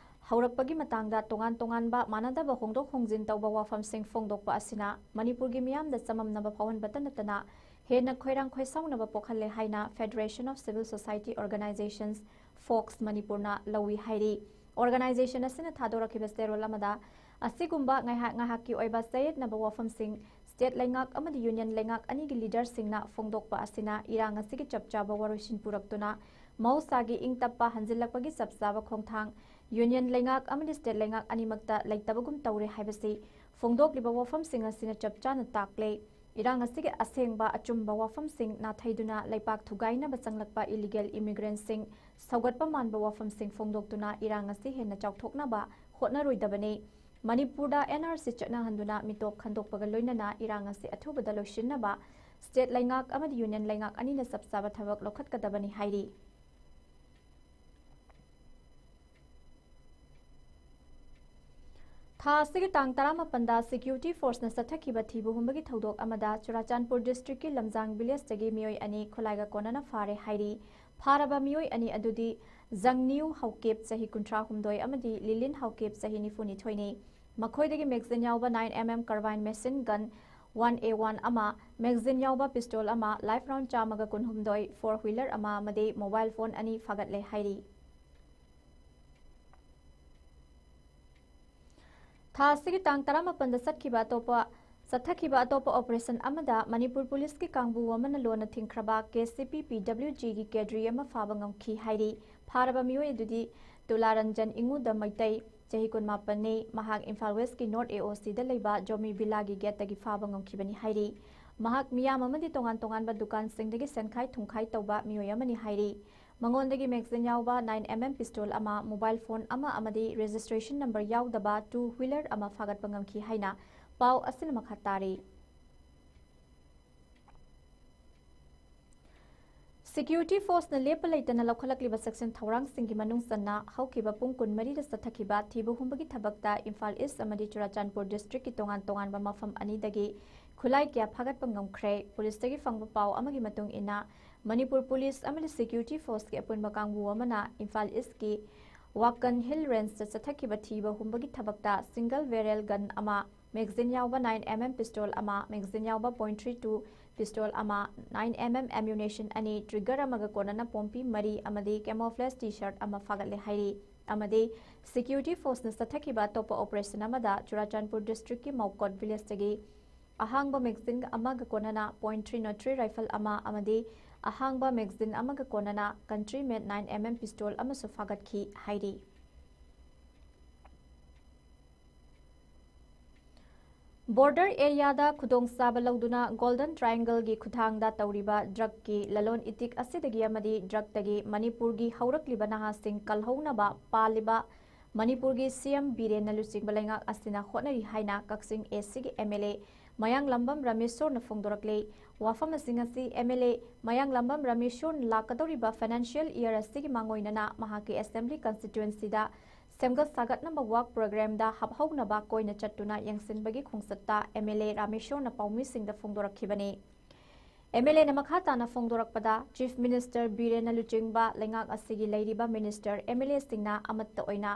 ꯍꯧꯔꯛꯄꯒꯤ ꯃꯇꯥꯡꯗ ꯇꯣꯉꯥꯟ ꯇꯣꯉꯥꯟꯕ ꯃꯥꯟꯅꯗꯕ ꯍꯣꯡꯗꯣꯛ ꯍꯣꯡꯖꯤꯟ ꯇꯧꯕ ꯋꯥꯐꯝꯁꯤꯡ ꯐꯣꯡꯗꯣꯛꯄ ꯑꯁꯤꯅ ꯃꯅꯤꯄꯨꯔꯒꯤ ꯃꯤꯌꯥꯝꯗ ꯆꯃꯝꯅꯕ ꯐꯥꯎꯍꯟꯕꯇ ꯅꯠꯇꯅ ꯍꯦꯟꯅ ꯈꯣꯏꯔꯥꯡ ꯈꯣꯏꯁꯥꯎꯅꯕ ꯄꯣꯛꯍꯜꯂꯦ ꯍꯥꯏꯅ Federation of Civil Society Organisations, fox ꯃꯅꯤꯄꯨꯔꯅ ꯂꯧꯏ ꯍꯥꯏꯔꯤ꯫ Organisation ꯑꯁꯤꯅ ꯊꯥꯗꯣꯔꯛꯈꯤꯕ ꯆꯦꯔꯣꯜ ꯑꯃꯗ, ꯑꯁꯤꯒꯨꯝꯕ ꯉꯥꯏꯍꯥꯛ ꯉꯥꯏꯍꯥꯛꯀꯤ ꯑꯣꯏꯕ ꯆꯌꯦꯠꯅꯕ ꯋꯥꯐꯝꯁꯤꯡ state ꯂꯩꯉꯥꯛ ꯑꯃꯗꯤ union ꯂꯩꯉꯥꯛ ꯑꯅꯤꯒꯤ leader ꯁꯤꯡꯅ ꯐꯣꯡꯗꯣꯛꯄ ꯑꯁꯤꯅ ꯏꯔꯥꯡ ꯑꯁꯤꯒꯤ ꯆꯞ ꯆꯥꯕ ꯋꯥꯔꯣꯏꯁꯤꯟ ꯄꯨꯔꯛꯇꯨꯅ ꯃꯍꯧꯁꯥꯒꯤ ꯏꯪ ꯇꯞꯄ ꯍꯟꯖꯤꯜꯂꯛꯄꯒꯤ ꯆꯞ ꯆꯥꯕ ꯈꯣꯡꯊꯥꯡ union ꯂꯩꯉꯥꯛ ꯑꯃꯗꯤ state ꯂꯩꯉꯥꯛ ꯑꯅꯤꯃꯛꯇ ꯂꯩꯇꯕꯒꯨꯝ ꯇꯧꯔꯦ ꯍꯥꯏꯕꯁꯤ ꯐꯣꯡꯗꯣꯛꯂꯤꯕ ꯋꯥꯐꯝꯁꯤꯡ ꯑꯁꯤꯅ ꯆꯞ ꯆꯥꯅ ꯇꯥꯛꯂꯦ꯫ ꯏꯔꯥꯡ ꯑꯁꯤꯒꯤ ꯑꯁꯦꯡꯕ ꯑꯆꯨꯝꯕ ꯋꯥꯐꯝꯁꯤꯡ ꯅꯥꯊꯩꯗꯨꯅ ꯂꯩꯄꯥꯛ ꯊꯨꯒꯥꯏꯅꯕ ꯆꯪꯂꯛꯄ illegal immigrant ꯁꯤꯡ ꯁꯧꯒꯠꯄ ꯃꯥꯟꯕ ꯋꯥꯐꯝꯁꯤꯡ ꯐꯣꯡꯗꯣꯛꯇꯨꯅ ꯏꯔꯥꯡ ꯑꯁꯤ ꯍꯦꯟꯅ ꯆꯥꯎꯊꯣꯛꯅꯕ ꯍꯣꯠꯅꯔꯣꯏꯗꯕꯅꯤ꯫ ꯃꯅꯤꯄꯨꯔꯗ N R C ꯆꯠꯅꯍꯟꯗꯨꯅ ꯃꯤꯇꯣꯞ ꯈꯟꯗꯣꯛꯄꯒ ꯂꯣꯏꯅꯅ ꯏꯔꯥꯡ ꯑꯁꯤ ꯑꯊꯨꯕꯗ ꯂꯣꯏꯁꯤꯟꯅꯕ state ꯂꯩꯉꯥꯛ ꯑꯃꯗꯤ union ꯂꯩꯉꯥꯛ ꯑꯅꯤꯅ ꯆꯞ ꯆꯥꯕ ꯊꯕꯛ ꯂꯧꯈꯠꯀꯗꯕꯅꯤ ꯍꯥꯏꯔꯤ꯫ ꯊꯥ ꯑꯁꯤꯒꯤ ꯇꯥꯡ ꯇꯔꯥꯃꯥꯄꯟꯗ security forceꯅ ꯆꯠꯊꯈꯤꯕ ꯊꯤꯕ ꯍꯨꯝꯕꯒꯤ ꯊꯧꯗꯣꯛ ꯑꯃꯗ ꯆꯨꯔꯥꯆꯥꯟꯄꯨꯔ districtꯀꯤ ꯂꯝꯖꯥꯡ villageꯇꯒꯤ ꯃꯤꯑꯣꯏ ꯑꯅꯤ ꯈꯨꯠꯂꯥꯏꯒ ꯀꯣꯟꯅꯅ ꯐꯥꯔꯦ ꯍꯥꯏꯔꯤ꯫ ꯐꯥꯔꯕ ꯃꯤꯑꯣꯏ ꯑꯅꯤ ꯑꯗꯨꯗꯤ ꯖꯪꯅꯤꯌꯨ ꯍꯧꯀꯦꯞ, ꯆꯍꯤ ꯀꯨꯟꯊ꯭ꯔꯥ ꯍꯨꯝꯗꯣꯏ, ꯑꯃꯗꯤ ꯂꯤꯂꯤꯟ ꯍꯧꯀꯦꯞ, ꯆꯍꯤ ꯅꯤꯐꯨ ꯅꯤꯊꯣꯏꯅꯤ꯫ ꯃꯈꯣꯏꯗꯒꯤ magazine ꯌꯥꯎꯕ nine MM carbine machine gun one A one ꯑꯃ, magazine ꯌꯥꯎꯕ pistol ꯑꯃ, live round ꯆꯥꯝꯃꯒ ꯀꯨꯟꯍꯨꯝꯗꯣꯏ, four wheeler ꯑꯃ ꯑꯃꯗꯤ mobile phone ꯑꯅꯤ ꯐꯥꯒꯠꯂꯦ ꯍꯥꯏꯔꯤ꯫ ꯊꯥ ꯑꯁꯤꯒꯤ ꯇꯥꯡ ꯇꯔꯥꯃꯥꯄꯟꯗ ꯆꯠꯈꯤꯕ ꯑꯇꯣꯞꯄ, ꯆꯠꯊꯈꯤꯕ ꯑꯇꯣꯞꯄ operation ꯑꯃꯗ ꯃꯅꯤꯄꯨꯔ policeꯀꯤ ꯀꯥꯡꯕꯨ ꯑꯃꯅ ꯂꯣꯟꯅ ꯊꯤꯡꯈ꯭ꯔꯕ KCP PWGꯒꯤ cadre ꯑꯃ ꯐꯥꯕ ꯉꯝꯈꯤ ꯍꯥꯏꯔꯤ꯫ ꯐꯥꯔꯕ ꯃꯤꯑꯣꯏ ꯑꯗꯨꯗꯤ ꯇꯨꯂꯥꯔꯟꯖꯟ ꯏꯉꯨꯗ ꯃꯩꯇꯩ, ꯆꯍꯤ ꯀꯨꯟꯃꯥꯄꯟꯅꯤ, ꯃꯍꯥꯛ ꯏꯝꯐꯥꯜ Westꯀꯤ North AOCꯗ ꯂꯩꯕ ꯖꯣꯃꯤ ꯚꯤꯂꯥꯒꯤ gateꯇꯒꯤ ꯐꯥꯕ ꯉꯝꯈꯤꯕꯅꯤ ꯍꯥꯏꯔꯤ꯫ ꯃꯍꯥꯛ ꯃꯤꯌꯥꯝ ꯑꯃꯗꯤ ꯇꯣꯉꯥꯟ ꯇꯣꯉꯥꯟꯕ ꯗꯨꯀꯥꯟꯁꯤꯡꯗꯒꯤ ꯁꯦꯟꯈꯥꯏ ꯊꯨꯝꯈꯥꯏ ꯇꯧꯕ ꯃꯤꯑꯣꯏ ꯑꯃꯅꯤ ꯍꯥꯏꯔꯤ꯫ ꯃꯉꯣꯟꯗꯒꯤ magazine ꯌꯥꯎꯕ nine MM pistol ꯑꯃ, mobile phone ꯑꯃ ꯑꯃꯗꯤ registration number ꯌꯥꯎꯗꯕ two wheeler ꯑꯃ ꯐꯥꯒꯠꯄ ꯉꯝꯈꯤ ꯍꯥꯏꯅ ꯄꯥꯎ ꯑꯁꯤꯅ ꯃꯈꯥ ꯇꯥꯔꯤ꯫ Security forceꯅ ꯂꯦꯞꯄ ꯂꯩꯇꯅ ꯂꯧꯈꯠꯂꯛꯂꯤꯕ ꯆꯦꯛꯁꯤꯟ ꯊꯧꯔꯥꯡꯁꯤꯡꯒꯤ ꯃꯅꯨꯡ ꯆꯟꯅ ꯍꯧꯈꯤꯕ ꯄꯨꯡ ꯀꯨꯟꯃꯔꯤꯗ ꯆꯠꯊꯈꯤꯕ ꯊꯤꯕ ꯍꯨꯝꯕꯒꯤ ꯊꯕꯛꯇ ꯏꯝꯐꯥꯜ East ꯑꯃꯗꯤ ꯆꯨꯔꯥꯆꯥꯟꯄꯨꯔ districtꯀꯤ ꯇꯣꯉꯥꯟ ꯇꯣꯉꯥꯟꯕ ꯃꯐꯝ ꯑꯅꯤꯗꯒꯤ ꯈꯨꯠꯂꯥꯏ ꯀꯌꯥ ꯐꯥꯒꯠꯄ ꯉꯝꯈ꯭ꯔꯦ꯫ Policeꯇꯒꯤ ꯐꯪꯕ ꯄꯥꯎ ꯑꯃꯒꯤ ꯃꯇꯨꯡ ꯏꯟꯅ, ꯃꯅꯤꯄꯨꯔ police ꯑꯃꯗꯤ security forceꯀꯤ ꯑꯄꯨꯟꯕ ꯀꯥꯡꯕꯨ ꯑꯃꯅ ꯏꯝꯐꯥꯜ Eastꯀꯤ ꯋꯥꯀꯟ Hill Rangeꯇ ꯆꯠꯊꯈꯤꯕ ꯊꯤꯕ ꯍꯨꯝꯕꯒꯤ ꯊꯕꯛꯇ single barrel gun ꯑꯃ, magazine ꯌꯥꯎꯕ nine MM pistol ꯑꯃ, magazine ꯌꯥꯎꯕ point three two pistol ꯑꯃ, nine MM ammunition ꯑꯅꯤ, trigger ꯑꯃꯒ ꯀꯣꯟꯅꯅ ꯄꯣꯝꯄꯤ ꯃꯔꯤ ꯑꯃꯗꯤ camouflage T-shirt ꯑꯃ ꯐꯥꯒꯠꯂꯦ ꯍꯥꯏꯔꯤ꯫ ꯑꯃꯗꯤ security forceꯅ ꯆꯠꯊꯈꯤꯕ ꯑꯇꯣꯞꯄ operation ꯑꯃꯗ ꯆꯨꯔꯥꯆꯥꯟꯄꯨꯔ districtꯀꯤ ꯃꯧꯀꯣꯠ villageꯇꯒꯤ ꯑꯍꯥꯡꯕ magazine ꯑꯃꯒ ꯀꯣꯟꯅꯅ point three nought three rifle ꯑꯃ ꯑꯃꯗꯤ ꯑꯍꯥꯡꯕ magazine ꯑꯃꯒ ꯀꯣꯟꯅꯅ country made nine MM pistol ꯑꯃꯁꯨ ꯐꯥꯒꯠꯈꯤ ꯍꯥꯏꯔꯤ꯫ Border areaꯗ ꯈꯨꯗꯣꯡꯆꯥꯕ ꯂꯧꯗꯨꯅ Golden Triangleꯒꯤ ꯈꯨꯠꯊꯥꯡꯗ ꯇꯧꯔꯤꯕ drugꯀꯤ ꯂꯂꯣꯟ ꯏꯇꯤꯛ ꯑꯁꯤꯗꯒꯤ ꯑꯃꯗꯤ drugꯇꯒꯤ ꯃꯅꯤꯄꯨꯔꯒꯤ ꯍꯧꯔꯛꯂꯤꯕ ꯅꯍꯥꯁꯤꯡ ꯀꯜꯍꯧꯅꯕ ꯄꯥꯜꯂꯤꯕ ꯃꯅꯤꯄꯨꯔꯒꯤ CM ꯕꯤꯔꯦꯟꯅ ꯂꯨꯆꯤꯡꯕ ꯂꯩꯉꯥꯛ ꯑꯁꯤꯅ ꯍꯣꯠꯅꯔꯤ ꯍꯥꯏꯅ ꯀꯛꯆꯤꯡ ACꯒꯤ MLA ꯃꯌꯥꯡꯂꯝꯕꯝ ꯔꯥꯃꯦꯁꯣꯔꯅ ꯐꯣꯡꯗꯣꯔꯛꯂꯤ꯫ ꯋꯥꯐꯝ ꯑꯁꯤ ꯉꯁꯤ MLA ꯃꯌꯥꯡꯂꯝꯕꯝ ꯔꯥꯃꯦꯁꯣꯔꯅ ꯂꯥꯛꯀꯗꯧꯔꯤꯕ financial year ꯑꯁꯤꯒꯤ ꯃꯥꯡꯑꯣꯏꯅꯅ ꯃꯍꯥꯛꯀꯤ assembly constituencyꯗ ꯁꯦꯝꯒꯠ ꯁꯥꯒꯠꯅꯕ ꯋꯥꯛ ꯄ꯭ꯔꯣꯒ꯭ꯔꯥꯝꯗ ꯍꯥꯞꯍꯧꯅꯕ ꯀꯣꯏꯅ ꯆꯠꯇꯨꯅ ꯌꯦꯡꯁꯤꯟꯕꯒꯤ ꯈꯣꯡꯆꯠꯇ ꯑꯦꯝ ꯑꯦꯜ ꯑꯦ ꯔꯥꯃꯦꯁꯣꯔꯅ ꯄꯥꯎꯃꯤꯁꯤꯡꯗ ꯐꯣꯡꯗꯣꯔꯛꯈꯤꯕꯅꯤ꯫ ꯑꯦꯝ ꯑꯦꯜ ꯑꯦꯅ ꯃꯈꯥ ꯇꯥꯅ ꯐꯣꯡꯗꯣꯔꯛꯄꯗ, ꯆꯤꯐ ꯃꯤꯅꯤꯁꯇꯔ ꯕꯤꯔꯦꯟꯅ ꯂꯨꯆꯤꯡꯕ ꯂꯩꯉꯥꯛ ꯑꯁꯤꯒꯤ ꯂꯩꯔꯤꯕ ꯃꯤꯅꯤꯁꯇꯔ ꯑꯦꯝ ꯑꯦꯜ ꯑꯦꯁꯤꯡꯅ ꯑꯃꯠꯇ ꯑꯣꯏꯅ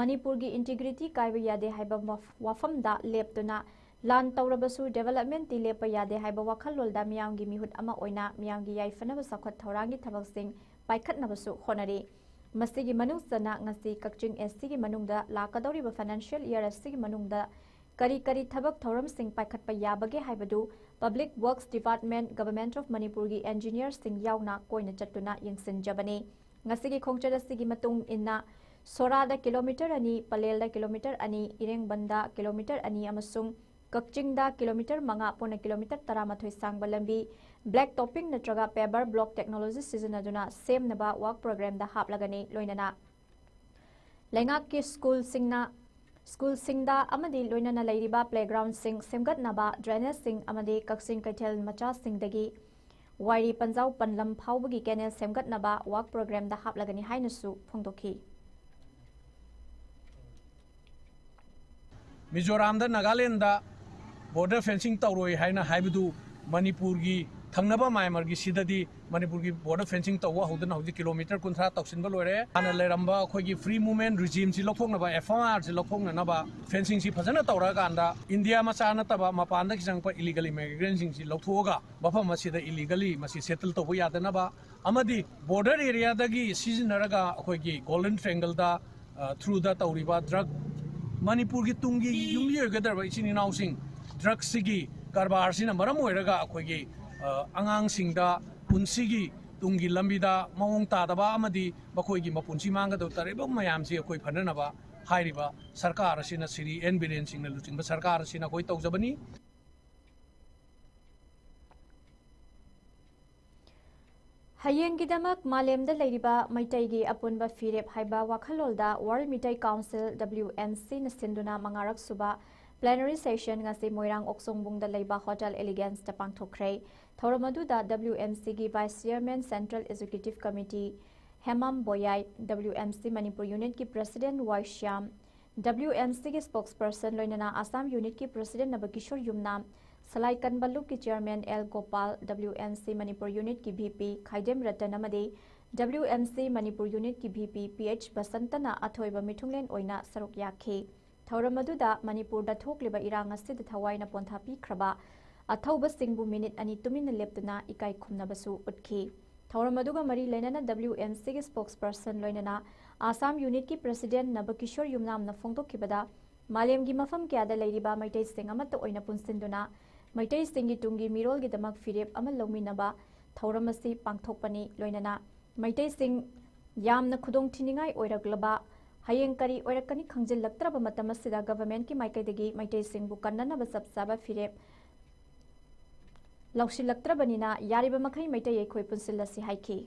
ꯃꯅꯤꯄꯨꯔꯒꯤ ꯏꯟꯇꯤꯒ꯭ꯔꯤꯇꯤ ꯀꯥꯏꯕ ꯌꯥꯗꯦ ꯍꯥꯏꯕ ꯋꯥꯐ-, ꯋꯥꯐꯝꯗ ꯂꯦꯞꯇꯨꯅ ꯂꯥꯟ ꯇꯧꯔꯕꯁꯨ ꯗꯤꯕꯦꯂꯞꯃꯦꯟꯇꯤ ꯂꯦꯞꯄ ꯌꯥꯗꯦ ꯍꯥꯏꯕ ꯋꯥꯈꯜꯂꯣꯟꯗ ꯃꯤꯌꯥꯝꯒꯤ ꯃꯤꯍꯨꯠ ꯑꯃ ꯑꯣꯏꯅ ꯃꯤꯌꯥꯝꯒꯤ ꯌꯥꯏꯐꯅꯕ ꯆꯥꯎꯈꯠ ꯊꯧꯔꯥꯡꯒꯤ ꯊꯕꯛꯁꯤꯡ ꯄꯥꯏꯈꯠꯅꯕꯁꯨ ꯍꯣꯠꯅꯔꯤ꯫ ꯃꯁꯤꯒꯤ ꯃꯅꯨꯡ ꯆꯟꯅ ꯉꯁꯤ ꯀꯛꯆꯤꯡ ꯑꯦꯁ ꯁꯤꯒꯤ ꯃꯅꯨꯡꯗ ꯂꯥꯛꯀꯗꯧꯔꯤꯕ ꯐꯥꯏꯅꯥꯟꯁꯤꯌꯦꯜ ꯏꯌꯥꯔ ꯑꯁꯤꯒꯤ ꯃꯅꯨꯡꯗ ꯀꯔꯤ ꯀꯔꯤ ꯊꯕꯛ ꯊꯧꯔꯝꯁꯤꯡ ꯄꯥꯏꯈꯠꯄ ꯌꯥꯕꯒꯦ ꯍꯥꯏꯕꯗꯨ public works department, government of ꯃꯅꯤꯄꯨꯔꯒꯤ ꯏꯟꯖꯤꯅꯤꯌꯔꯁꯤꯡ ꯌꯥꯎꯅ ꯀꯣꯏꯅ ꯆꯠꯇꯨꯅ ꯌꯦꯡꯁꯤꯟꯖꯕꯅꯤ꯫ ꯉꯁꯤꯒꯤ ꯈꯣꯡꯆꯠ ꯑꯁꯤꯒꯤ ꯃꯇꯨꯡ ꯏꯟꯅ ꯁꯣꯔꯥꯗ ꯀꯤꯂꯣꯃꯤꯇꯔ ꯑꯅꯤ, ꯄꯂꯦꯜꯗ ꯀꯤꯂꯣꯃꯤꯇꯔ ꯑꯅꯤ, ꯏꯔꯦꯡꯕꯟꯗ ꯀꯤꯂꯣꯃꯤꯇꯔ ꯑꯅꯤ ꯑꯃꯁꯨꯡ ꯀꯛꯆꯤꯡꯗ ꯀꯤꯂꯣꯃꯤꯇꯔ ꯃꯉꯥ, ꯄꯨꯟꯅ ꯀꯤꯂꯣꯃꯤꯇꯔ ꯇꯔꯥꯃꯥꯊꯣꯏ ꯁꯥꯡꯕ ꯂꯝꯕꯤ ꯕ꯭ꯂꯦꯛ ꯇꯣꯞꯄꯤꯡ ꯅꯠꯇ꯭ꯔꯒ ꯄꯦꯕꯔ ꯕ꯭ꯂꯣꯛ ꯇꯦꯛꯅꯣꯂꯣꯖꯤ ꯁꯤꯖꯤꯟꯅꯗꯨꯅ ꯁꯦꯝꯅꯕ ꯋꯥꯛ ꯄ꯭ꯔꯣꯒ꯭ꯔꯥꯝꯗ ꯍꯥꯞꯂꯒꯅꯤ꯫ ꯂꯣꯏꯅꯅ ꯂꯩꯉꯥꯛꯀꯤ ꯁ꯭ꯀꯨꯜꯁꯤꯡꯅ, ꯁ꯭ꯀꯨꯜꯁꯤꯡꯗ ꯑꯃꯗꯤ ꯂꯣꯏꯅꯅ ꯂꯩꯔꯤꯕ ꯄ꯭ꯂꯦꯒ꯭ꯔꯥꯎꯟꯁꯤꯡ ꯁꯦꯝꯒꯠꯅꯕ, ꯗ꯭ꯔꯦꯅꯦꯖꯁꯤꯡ ꯑꯃꯗꯤ ꯀꯛꯆꯤꯡ ꯀꯩꯊꯦꯜ ꯃꯆꯥꯁꯤꯡꯗꯒꯤ ꯋꯥꯏꯔꯤ ꯄꯟꯖꯥꯎ ꯄꯟꯂꯝ ꯐꯥꯎꯕꯒꯤ ꯀꯦꯅꯦꯜ ꯁꯦꯝꯒꯠꯅꯕ ꯋꯥꯛ ꯄ꯭ꯔꯣꯒ꯭ꯔꯥꯝꯗ ꯍꯥꯞꯂꯒꯅꯤ ꯍꯥꯏꯅꯁꯨ ꯐꯣꯡꯗꯣꯛꯈꯤ꯫ ꯃꯤꯖꯣꯔꯥꯝꯗ ꯅꯥꯒꯥꯂꯦꯟꯗ ꯕꯣꯔꯗꯔ ꯐꯦꯟꯁꯤꯡ ꯇꯧꯔꯣꯏ ꯍꯥꯏꯅ ꯍꯥꯏꯕꯗꯨ ꯃꯅꯤꯄꯨꯔꯒꯤ ꯊꯪꯅꯕ ꯃ꯭ꯌꯥꯟꯃꯥꯔꯒꯤ ꯁꯤꯗꯗꯤ ꯃꯅꯤꯄꯨꯔꯒꯤ ꯕꯣꯔꯗꯔ ꯐꯦꯟꯁꯤꯡ ꯇꯧꯕ ꯍꯧꯗꯅ ꯍꯧꯖꯤꯛ ꯀꯤꯂꯣꯃꯤꯇꯔ ꯀꯨꯟꯊ꯭ꯔꯥ ꯇꯧꯁꯤꯟꯕ ꯂꯣꯏꯔꯦ꯫ ꯍꯥꯟꯅ ꯂꯩꯔꯝꯕ ꯑꯩꯈꯣꯏꯒꯤ ꯐ꯭ꯔꯤ ꯃꯨꯚꯃꯦꯟꯠ ꯔꯤꯖꯤꯝꯁꯤ ꯂꯧꯊꯣꯛꯅꯕ, ꯑꯦꯐ ꯑꯥꯏ ꯑꯥꯔꯁꯤ ꯂꯧꯊꯣꯛꯅꯅꯕ ꯐꯦꯟꯁꯤꯡꯁꯤ ꯐꯖꯅ ꯇꯧꯔꯛꯑꯀꯥꯟꯗ ꯏꯟꯗꯤꯌꯥ ꯃꯆꯥ ꯅꯠꯇꯕ ꯃꯄꯥꯟꯗꯒꯤ ꯆꯪꯉꯛꯄ ꯏꯂꯤꯒꯦꯜ ꯏꯃꯤꯒ꯭ꯔꯦꯟꯁꯤꯡꯁꯤ ꯂꯧꯊꯣꯛꯑꯒ ꯃꯐꯝ ꯑꯁꯤꯗ ꯏꯂꯤꯒꯦꯜꯂꯤ ꯃꯁꯤ ꯁꯦꯇꯜ ꯇꯧꯕ ꯌꯥꯗꯅꯕ ꯑꯃꯗꯤ ꯕꯣꯔꯗꯔ ꯑꯦꯔꯤꯌꯥꯗꯒꯤ ꯁꯤꯖꯤꯟꯅꯔꯒ ꯑꯩꯈꯣꯏꯒꯤ ꯒꯣꯜꯗꯟ ꯇ꯭ꯔꯦꯡꯒꯜꯗ ꯊ꯭ꯔꯨꯗ ꯇꯧꯔꯤꯕ ꯗ꯭ꯔꯒ, ꯃꯅꯤꯄꯨꯔꯒꯤ ꯇꯨꯡꯒꯤ ꯌꯨꯝꯕꯤ ꯑꯣꯏꯒꯗꯧꯔꯕ ꯏꯆꯤꯟ ꯏꯅꯥꯎꯁꯤꯡ ꯗ꯭ꯔꯒꯁꯤꯒꯤ ꯀꯔꯕꯥꯔꯁꯤꯅ ꯃꯔꯝ ꯑꯣꯏꯔꯒ ꯑꯩꯈꯣꯏꯒꯤ ꯑꯉꯥꯡꯁꯤꯡꯗ ꯄꯨꯟꯁꯤꯒꯤ ꯇꯨꯡꯒꯤ ꯂꯝꯕꯤꯗ ꯃꯑꯣꯡ ꯇꯥꯗꯕ ꯑꯃꯗꯤ ꯃꯈꯣꯏꯒꯤ ꯃꯄꯨꯟꯁꯤ ꯃꯥꯡꯒꯗꯕ ꯇꯥꯔꯤꯕ ꯃꯌꯥꯝꯁꯤ ꯑꯩꯈꯣꯏ ꯐꯅꯅꯕ ꯍꯥꯏꯔꯤꯕ ꯁꯔꯀꯥꯔ ꯑꯁꯤꯅ, ꯁ꯭ꯔꯤ ꯑꯦꯟ ꯕꯤꯔꯦꯟ ꯁꯤꯡꯅ ꯂꯨꯆꯤꯡꯕ ꯁꯔꯀꯥꯔ ꯑꯁꯤꯅ ꯑꯩꯈꯣꯏ ꯇꯧꯖꯕꯅꯤ꯫ ꯍꯌꯦꯡꯒꯤꯗꯃꯛ ꯃꯥꯂꯦꯝꯗ ꯂꯩꯔꯤꯕ ꯃꯩꯇꯩꯒꯤ ꯑꯄꯨꯟꯕ ꯐꯤꯔꯦꯞ ꯍꯥꯏꯕ ꯋꯥꯈꯜꯂꯣꯟꯗ ꯋꯥꯔꯜ ꯃꯤꯇꯩ ꯀꯥꯎꯟꯁꯤꯜ, ꯗꯕ꯭ꯂꯤꯌꯨ ꯑꯦꯝ ꯁꯤꯅ ꯁꯤꯟꯗꯨꯅ ꯃꯉꯥꯔꯛ ꯁꯨꯕ ꯄ꯭ꯂꯦꯅꯔꯤ ꯁꯦꯁꯟ ꯉꯁꯤ ꯃꯣꯏꯔꯥꯡ ꯑꯣꯛꯁꯣꯡꯕꯨꯡꯗ ꯂꯩꯕ ꯍꯣꯇꯦꯜ ꯏꯂꯤꯒꯦꯟꯁꯇ ꯄꯥꯡꯊꯣꯛꯈ꯭ꯔꯦ꯫ ꯊꯧꯔꯝ ꯑꯗꯨꯗ ꯗꯕ꯭ꯂꯤꯌꯨ ꯑꯦꯝ ꯁꯤꯒꯤ vice chairman, central executive committee Hemam Boyai, W M C ꯃꯅꯤꯄꯨꯔ unitꯀꯤ president Y Shyam, W M Cꯒꯤ spokesperson ꯂꯣꯏꯅꯅ Assam unitꯀꯤ president ꯅꯕꯀꯤꯁꯣꯔ ꯌꯨꯝꯅꯥꯝ, ꯁꯂꯥꯏ ꯀꯟꯕ ꯂꯨꯞꯀꯤ chairman L Gopal, W M C ꯃꯅꯤꯄꯨꯔ unitꯀꯤ V P ꯈꯥꯏꯗꯦꯝ ꯔꯇꯟ ꯑꯃꯗꯤ W M C ꯃꯅꯤꯄꯨꯔ unitꯀꯤ V P P H ꯕꯁꯟꯇꯅ ꯑꯊꯣꯏꯕ ꯃꯤꯊꯨꯡꯂꯦꯟ ꯑꯣꯏꯅ ꯁꯔꯨꯛ ꯌꯥꯈꯤ꯫ ꯊꯧꯔꯝ ꯑꯗꯨꯗ ꯃꯅꯤꯄꯨꯔꯗ ꯊꯣꯛꯂꯤꯕ ꯏꯔꯥꯡ ꯑꯁꯤꯗ ꯊꯋꯥꯏꯅ ꯄꯣꯟꯊꯥ ꯄꯤꯈ꯭ꯔꯕ ꯑꯊꯧꯕꯁꯤꯡꯕꯨ minute ꯑꯅꯤ ꯇꯨꯃꯤꯟꯅ ꯂꯦꯞꯇꯨꯅ ꯏꯀꯥꯏ ꯈꯨꯝꯅꯕꯁꯨ ꯎꯠꯈꯤ꯫ ꯊꯧꯔꯝ ꯑꯗꯨꯒ ꯃꯔꯤ ꯂꯩꯅꯅ W M Cꯒꯤ spokesperson ꯂꯣꯏꯅꯅ Assam unitꯀꯤ president ꯅꯕꯀꯤꯁꯣꯔ ꯌꯨꯝꯅꯥꯝꯅ ꯐꯣꯡꯗꯣꯛꯈꯤꯕꯗ, ꯃꯥꯂꯦꯝꯒꯤ ꯃꯐꯝ ꯀꯌꯥꯗ ꯂꯩꯔꯤꯕ ꯃꯩꯇꯩꯁꯤꯡ ꯑꯃꯠꯇ ꯑꯣꯏꯅ ꯄꯨꯟꯁꯤꯟꯗꯨꯅ ꯃꯩꯇꯩꯁꯤꯡꯒꯤ ꯇꯨꯡꯒꯤ ꯃꯤꯔꯣꯜꯒꯤꯗꯃꯛ ꯐꯤꯔꯦꯞ ꯑꯃ ꯂꯧꯃꯤꯟꯅꯕ ꯊꯧꯔꯝ ꯑꯁꯤ ꯄꯥꯡꯊꯣꯛꯄꯅꯤ꯫ ꯂꯣꯏꯅꯅ ꯃꯩꯇꯩꯁꯤꯡ ꯌꯥꯝꯅ ꯈꯨꯗꯣꯡꯊꯤꯅꯤꯡꯉꯥꯏ ꯑꯣꯏꯔꯛꯂꯕ, ꯍꯌꯦꯡ ꯀꯔꯤ ꯑꯣꯏꯔꯛꯀꯅꯤ ꯈꯪꯖꯤꯜꯂꯛꯇ꯭ꯔꯕ ꯃꯇꯝ ꯑꯁꯤꯗ governmentꯀꯤ ꯃꯥꯏꯀꯩꯗꯒꯤ ꯃꯩꯇꯩꯁꯤꯡꯕꯨ ꯀꯟꯅꯅꯕ ꯆꯞ ꯆꯥꯕ ꯐꯤꯔꯦꯞ ꯂꯧꯁꯤꯜꯂꯛꯇ꯭ꯔꯕꯅꯤꯅ, ꯌꯥꯔꯤꯕ ꯃꯈꯩ ꯃꯩꯇꯩ ꯑꯩꯈꯣꯏ ꯄꯨꯟꯁꯤꯜꯂꯁꯤ ꯍꯥꯏꯈꯤ꯫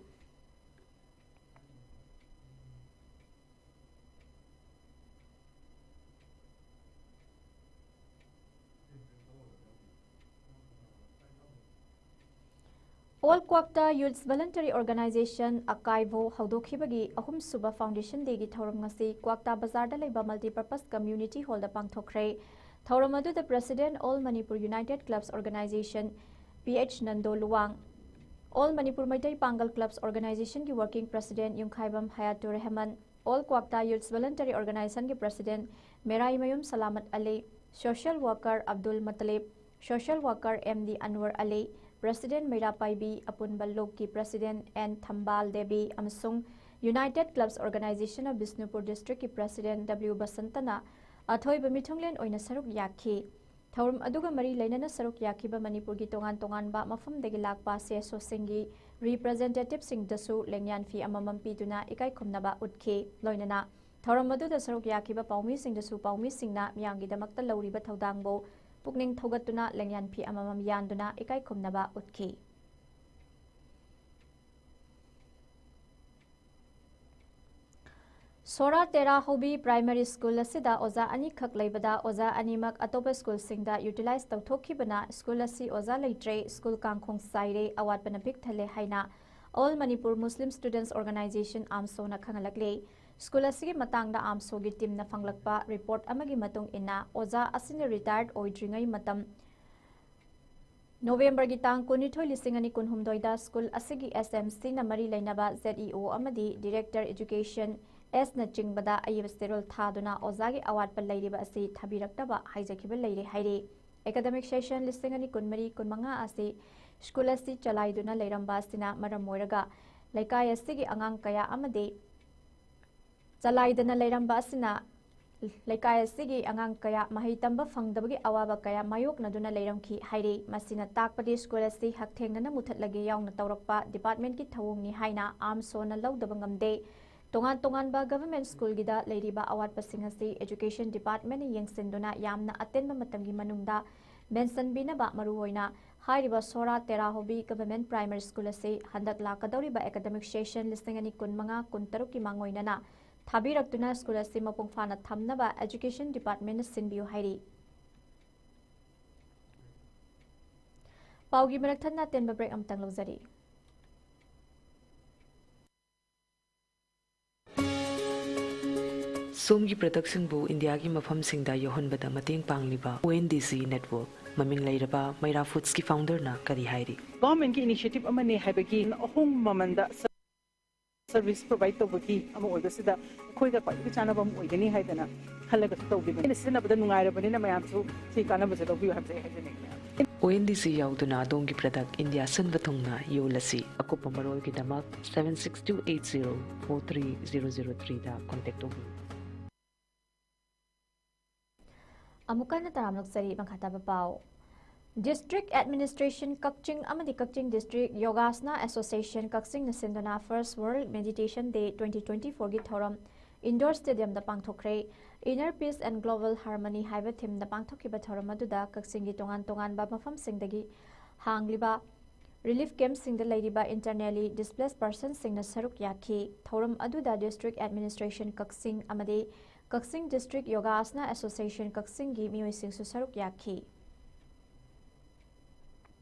All Kwakta Youths Voluntary Organization, ꯑꯀꯥꯏꯚꯣ, ꯍꯧꯗꯣꯛꯈꯤꯕꯒꯤ ꯑꯍꯨꯝꯁꯨꯕ Foundation Dayꯒꯤ ꯊꯧꯔꯝ ꯉꯁꯤ ꯀ꯭ꯋꯥꯛꯇꯥ ꯕꯖꯥꯔꯗ ꯂꯩꯕ Multipurpose Community Hallꯗ ꯄꯥꯡꯊꯣꯛꯈ꯭ꯔꯦ꯫ ꯊꯧꯔꯝ ꯑꯗꯨꯗ President All Manipur United Clubs Organization, P H Nando Luwang, All Manipur Meitei ꯄꯥꯡꯒꯜ Clubs Organizationꯒꯤ Working President ꯌꯨꯝꯈꯥꯏꯕꯝ ꯍꯌꯥꯇꯨꯔ ꯔꯦꯍꯃꯟ, All Kwakta Youths Voluntary Organizationꯒꯤ President ꯃꯦꯔꯥꯏꯃꯌꯨꯝ ꯁꯂꯥꯃꯠ ꯑꯂꯤ, social worker Abdul ꯃꯇꯂꯤꯕ, social worker M D ꯑꯟꯋꯔ ꯑꯂꯤ, President ꯃꯩꯔꯥ ꯄꯥꯏꯕꯤ, ꯑꯄꯨꯟꯕ ꯂꯨꯞꯀꯤ President N ꯊꯝꯕꯥꯜ ꯗꯦꯕꯤ ꯑꯃꯁꯨꯡ United Clubs Organization of Bishnupur Districtꯀꯤ President W ꯕꯁꯟꯇꯅ ꯑꯊꯣꯏꯕ ꯃꯤꯊꯨꯡꯂꯦꯟ ꯑꯣꯏꯅ ꯁꯔꯨꯛ ꯌꯥꯈꯤ꯫ ꯊꯧꯔꯝ ꯑꯗꯨꯒ ꯃꯔꯤ ꯂꯩꯅꯅ ꯁꯔꯨꯛ ꯌꯥꯈꯤꯕ ꯃꯅꯤꯄꯨꯔꯒꯤ ꯇꯣꯉꯥꯟ ꯇꯣꯉꯥꯟꯕ ꯃꯐꯝꯗꯒꯤ ꯂꯥꯛꯄ C S Oꯁꯤꯡꯒꯤ representativeꯁꯤꯡꯗꯁꯨ ꯂꯦꯡꯌꯥꯟ ꯐꯤ ꯑꯃꯃꯝ ꯄꯤꯗꯨꯅ ꯏꯀꯥꯏ ꯈꯨꯝꯅꯕ ꯎꯠꯈꯤ꯫ ꯂꯣꯏꯅꯅ ꯊꯧꯔꯝ ꯑꯗꯨꯗ ꯁꯔꯨꯛ ꯌꯥꯈꯤꯕ ꯄꯥꯎꯃꯤꯁꯤꯡꯗꯁꯨ ꯄꯥꯎꯃꯤꯁꯤꯡꯅ ꯃꯤꯌꯥꯝꯒꯤꯗꯃꯛꯇ ꯂꯧꯔꯤꯕ ꯊꯧꯗꯥꯡꯕꯨ ꯄꯨꯛꯅꯤꯡ ꯊꯧꯒꯠꯇꯨꯅ ꯂꯦꯡꯌꯥꯟ ꯐꯤ ꯑꯃꯃꯝ ꯌꯥꯟꯗꯨꯅ ꯏꯀꯥꯏ ꯈꯨꯝꯅꯕ ꯎꯠꯈꯤ꯫ ꯁꯣꯔꯥ ꯇꯦꯔꯥ ꯍꯧꯕꯤ Primary School ꯑꯁꯤꯗ ꯑꯣꯖꯥ ꯑꯅꯤꯈꯛ ꯂꯩꯕꯗ ꯑꯣꯖꯥ ꯑꯅꯤꯃꯛ ꯑꯇꯣꯞꯄ schoolꯁꯤꯡꯗ utilize ꯇꯧꯊꯣꯛꯈꯤꯕꯅ school ꯑꯁꯤ ꯑꯣꯖꯥ ꯂꯩꯇ꯭ꯔꯦ, school ꯀꯥꯡꯈꯣꯡ ꯆꯥꯏꯔꯦ, ꯑꯋꯥꯠꯄꯅ ꯄꯤꯛ ꯊꯜꯂꯦ ꯍꯥꯏꯅ All Manipur Muslim Students Organization, AMSOꯅ ꯈꯪꯍꯜꯂꯛꯂꯤ꯫ ꯁ꯭ꯀꯨꯜ ꯑꯁꯤꯒꯤ ꯃꯇꯥꯡꯗ AMSOꯒꯤ ꯇꯤꯝꯅ ꯐꯪꯂꯛꯄ ꯔꯤꯄꯣꯔꯠ ꯑꯃꯒꯤ ꯃꯇꯨꯡ ꯏꯟꯅ, ꯑꯣꯖꯥ ꯑꯁꯤꯅ ꯔꯤꯇꯥꯌꯔꯠ ꯑꯣꯏꯗ꯭ꯔꯤꯉꯩ ꯃꯇꯝ ꯅꯣꯕꯦꯝꯕꯔꯒꯤ ꯇꯥꯡ ꯀꯨꯟꯅꯤꯊꯣꯏ, ꯂꯤꯁꯤꯡ ꯑꯅꯤ ꯀꯨꯟꯍꯨꯝꯗꯣꯏꯗ ꯁ꯭ꯀꯨꯜ ꯑꯁꯤꯒꯤ SMCꯅ ꯃꯔꯤ ꯂꯩꯅꯕ ZEO ꯑꯃꯗꯤ Director Education Sꯅꯆꯤꯡꯕꯗ ꯑꯏꯕ ꯆꯦꯔꯣꯜ ꯊꯥꯗꯨꯅ ꯑꯣꯖꯥꯒꯤ ꯑꯋꯥꯠꯄ ꯂꯩꯔꯤꯕ ꯑꯁꯤ ꯊꯥꯕꯤꯔꯛꯇꯕ ꯍꯥꯏꯖꯈꯤꯕ ꯂꯩꯔꯦ ꯍꯥꯏꯔꯤ꯫ Academic session ꯂꯤꯁꯤꯡ ꯑꯅꯤ ꯀꯨꯟꯃꯔꯤ ꯀꯨꯟꯃꯉꯥ ꯑꯁꯤ ꯁ꯭ꯀꯨꯜ ꯑꯁꯤ ꯆꯂꯥꯏꯗꯨꯅ ꯂꯩꯔꯝꯕ ꯑꯁꯤꯅ ꯃꯔꯝ ꯑꯣꯏꯔꯒ ꯂꯩꯀꯥꯏ ꯑꯁꯤꯒꯤ ꯑꯉꯥꯡ ꯀꯌꯥ ꯑꯃꯗꯤ ꯆꯂꯥꯏꯗꯅ ꯂꯩꯔꯝꯕ ꯑꯁꯤꯅ ꯂꯩꯀꯥꯏ ꯑꯁꯤꯒꯤ ꯑꯉꯥꯡ ꯀꯌꯥ ꯃꯍꯩ ꯇꯝꯕ ꯐꯪꯗꯕꯒꯤ ꯑꯋꯥꯕ ꯀꯌꯥ ꯃꯥꯌꯣꯛꯅꯗꯨꯅ ꯂꯩꯔꯝꯈꯤ ꯍꯥꯏꯔꯤ꯫ ꯃꯁꯤꯅ ꯇꯥꯛꯄꯗꯤ ꯁ꯭ꯀꯨꯜ ꯑꯁꯤ ꯍꯛꯊꯦꯡꯅꯅ ꯃꯨꯊꯠꯂꯒꯦ ꯌꯥꯎꯅ ꯇꯧꯔꯛꯄ ꯗꯤꯄꯥꯔꯠꯃꯦꯟꯠꯀꯤ ꯊꯧꯑꯣꯡꯅꯤ ꯍꯥꯏꯅ AMSOꯅ ꯂꯧꯗꯕ ꯉꯝꯗꯦ꯫ ꯇꯣꯉꯥꯟ ꯇꯣꯉꯥꯟꯕ ꯒꯚꯔꯟꯃꯦꯟꯠ ꯁ꯭ꯀꯨꯜꯒꯤꯗ ꯂꯩꯔꯤꯕ ꯑꯋꯥꯠꯄꯁꯤꯡ ꯑꯁꯤ ꯑꯦꯖꯨꯀꯦꯁꯟ ꯗꯤꯄꯥꯔꯠꯃꯦꯟꯠꯅ ꯌꯦꯡꯁꯤꯟꯗꯨꯅ ꯌꯥꯝꯅ ꯑꯇꯦꯟꯕ ꯃꯇꯝꯒꯤ ꯃꯅꯨꯡꯗ ꯃꯦꯟꯁꯤꯟꯕꯤꯅꯕ, ꯃꯔꯨꯑꯣꯏꯅ ꯍꯥꯏꯔꯤꯕ ꯁꯣꯔꯥ ꯇꯦꯔꯥ ꯍꯣꯕꯤ ꯒꯚꯔꯟꯃꯦꯟꯠ ꯄ꯭ꯔꯥꯏꯃꯔꯤ ꯁ꯭ꯀꯨꯜ ꯑꯁꯤ ꯍꯟꯗꯛ ꯂꯥꯛꯀꯗꯧꯔꯤꯕ academic session ꯂꯤꯁꯤꯡ ꯑꯅꯤ ꯀꯨꯟꯃꯉꯥ ꯀꯨꯟꯇꯔꯨꯛꯀꯤ ꯃꯥꯡꯑꯣꯏꯅꯅ ꯊꯥꯕꯤꯔꯛꯇꯨꯅ ꯁ꯭ꯀꯨꯜ ꯑꯁꯤ ꯃꯄꯨꯡ ꯐꯥꯅ ꯊꯝꯅꯕ ꯑꯦꯖꯨꯀꯦꯁꯟ ꯗꯤꯄꯥꯔꯠꯃꯦꯟꯠꯅ ꯁꯤꯟꯕꯤꯌꯨ ꯍꯥꯏꯔꯤ꯫ ꯄꯥꯎꯒꯤ ꯃꯔꯛ ꯊꯠꯅ ꯑꯇꯦꯟꯕ ꯕ꯭ꯔꯦꯛ ꯑꯃꯇꯪ ꯂꯧꯖꯔꯤ꯫ ꯁꯣꯝꯒꯤ ꯄ꯭ꯔꯗꯛꯁꯤꯡꯕꯨ ꯏꯟꯗꯤꯌꯥꯒꯤ ꯃꯐꯝꯁꯤꯡꯗ ꯌꯧꯍꯟꯕꯗ ꯃꯇꯦꯡ ꯄꯥꯡꯂꯤꯕ ONDC ꯅꯦꯠꯋꯥꯔꯛ, ꯃꯃꯤꯡ ꯂꯩꯔꯕ ꯃꯩꯔꯥ ꯐꯨꯗꯁꯀꯤ ꯐꯥꯎꯟꯗꯔꯅ ꯀꯔꯤ ꯍꯥꯏꯔꯤ? ꯒꯚꯔꯟꯃꯦꯟꯠꯀꯤ ꯏꯅꯤꯁꯤꯌꯦꯇꯤꯚ ꯑꯃꯅꯤ ꯍꯥꯏꯕꯒꯤ ꯑꯍꯣꯡꯕ ꯃꯃꯜꯗ ꯁꯔꯚꯤꯁ ꯄ꯭ꯔꯣꯚꯥꯏꯗ ꯇꯧꯕꯒꯤ ꯑꯃ ꯑꯣꯏꯕꯁꯤꯗ ꯑꯩꯈꯣꯏꯗ ꯈ꯭ꯋꯥꯏꯗꯒꯤ ꯆꯥꯟꯅꯕ ꯑꯃ ꯑꯣꯏꯒꯅꯤ ꯍꯥꯏꯗꯅ ꯈꯜꯂꯒꯁꯨ ꯇꯧꯕꯤꯕꯅꯤ꯫ ꯑꯩꯅ ꯁꯤꯖꯤꯟꯅꯕꯗ ꯅꯨꯡꯉꯥꯏꯔꯕꯅꯤꯅ ꯃꯌꯥꯝꯁꯨ ꯁꯤ ꯀꯥꯟꯅꯕꯁꯦ ꯂꯧꯕꯤꯌꯨ ꯍꯥꯏꯕꯁꯦ ꯑꯩ ꯍꯥꯏꯖꯅꯤꯡꯉꯤ꯫ ONDC ꯌꯥꯎꯗꯨꯅ ꯑꯗꯣꯝꯒꯤ ꯄ꯭ꯔꯗꯛ ꯏꯟꯗꯤꯌꯥ ꯁꯤꯟꯕ ꯊꯨꯡꯅ ꯌꯣꯜꯂꯁꯤ꯫ ꯑꯀꯨꯞꯄ ꯃꯔꯣꯜꯒꯤꯗꯃꯛ seven six two eight zero four three zero zero three ꯗ ꯀꯣꯟꯇꯦꯛ ꯇꯧꯕꯤꯌꯨ꯫ ꯑꯃꯨꯛꯀ ꯍꯟꯅ ꯇꯔꯥꯝꯅ ꯑꯣꯛꯆꯔꯤ꯫ ꯃꯈꯥ ꯇꯥꯕ ꯄꯥꯎ꯫ District Administration ꯀꯛꯆꯤꯡ ꯑꯃꯗꯤ ꯀꯛꯆꯤꯡ District Yogasana Association ꯀꯛꯆꯤꯡꯅ ꯁꯤꯟꯗꯨꯅ First World Meditation Day twenty twenty-fourꯒꯤ ꯊꯧꯔꯝ Indore ꯁ꯭ꯇꯦꯗꯤꯌꯝꯗ ꯄꯥꯡꯊꯣꯛꯈ꯭ꯔꯦ꯫ Inner Peace and Global Harmony ꯍꯥꯏꯕ ꯊꯤꯝꯗ ꯄꯥꯡꯊꯣꯛꯈꯤꯕ ꯊꯧꯔꯝ ꯑꯗꯨꯗ ꯀꯛꯆꯤꯡꯒꯤ ꯇꯣꯉꯥꯟ ꯇꯣꯉꯥꯟꯕ ꯃꯐꯝꯁꯤꯡꯗꯒꯤ ꯍꯥꯡꯂꯤꯕ ꯔꯤꯂꯤꯐ ꯀꯦꯝꯞꯁꯤꯡꯗ ꯂꯩꯔꯤꯕ internally displaced personꯁꯤꯡꯅ ꯁꯔꯨꯛ ꯌꯥꯈꯤ꯫ ꯊꯧꯔꯝ ꯑꯗꯨꯗ District Administration ꯀꯛꯆꯤꯡ ꯑꯃꯗꯤ ꯀꯛꯆꯤꯡ District Yogasana Association ꯀꯛꯆꯤꯡꯒꯤ ꯃꯤꯑꯣꯏꯁꯤꯡꯁꯨ ꯁꯔꯨꯛ ꯌꯥꯈꯤ꯫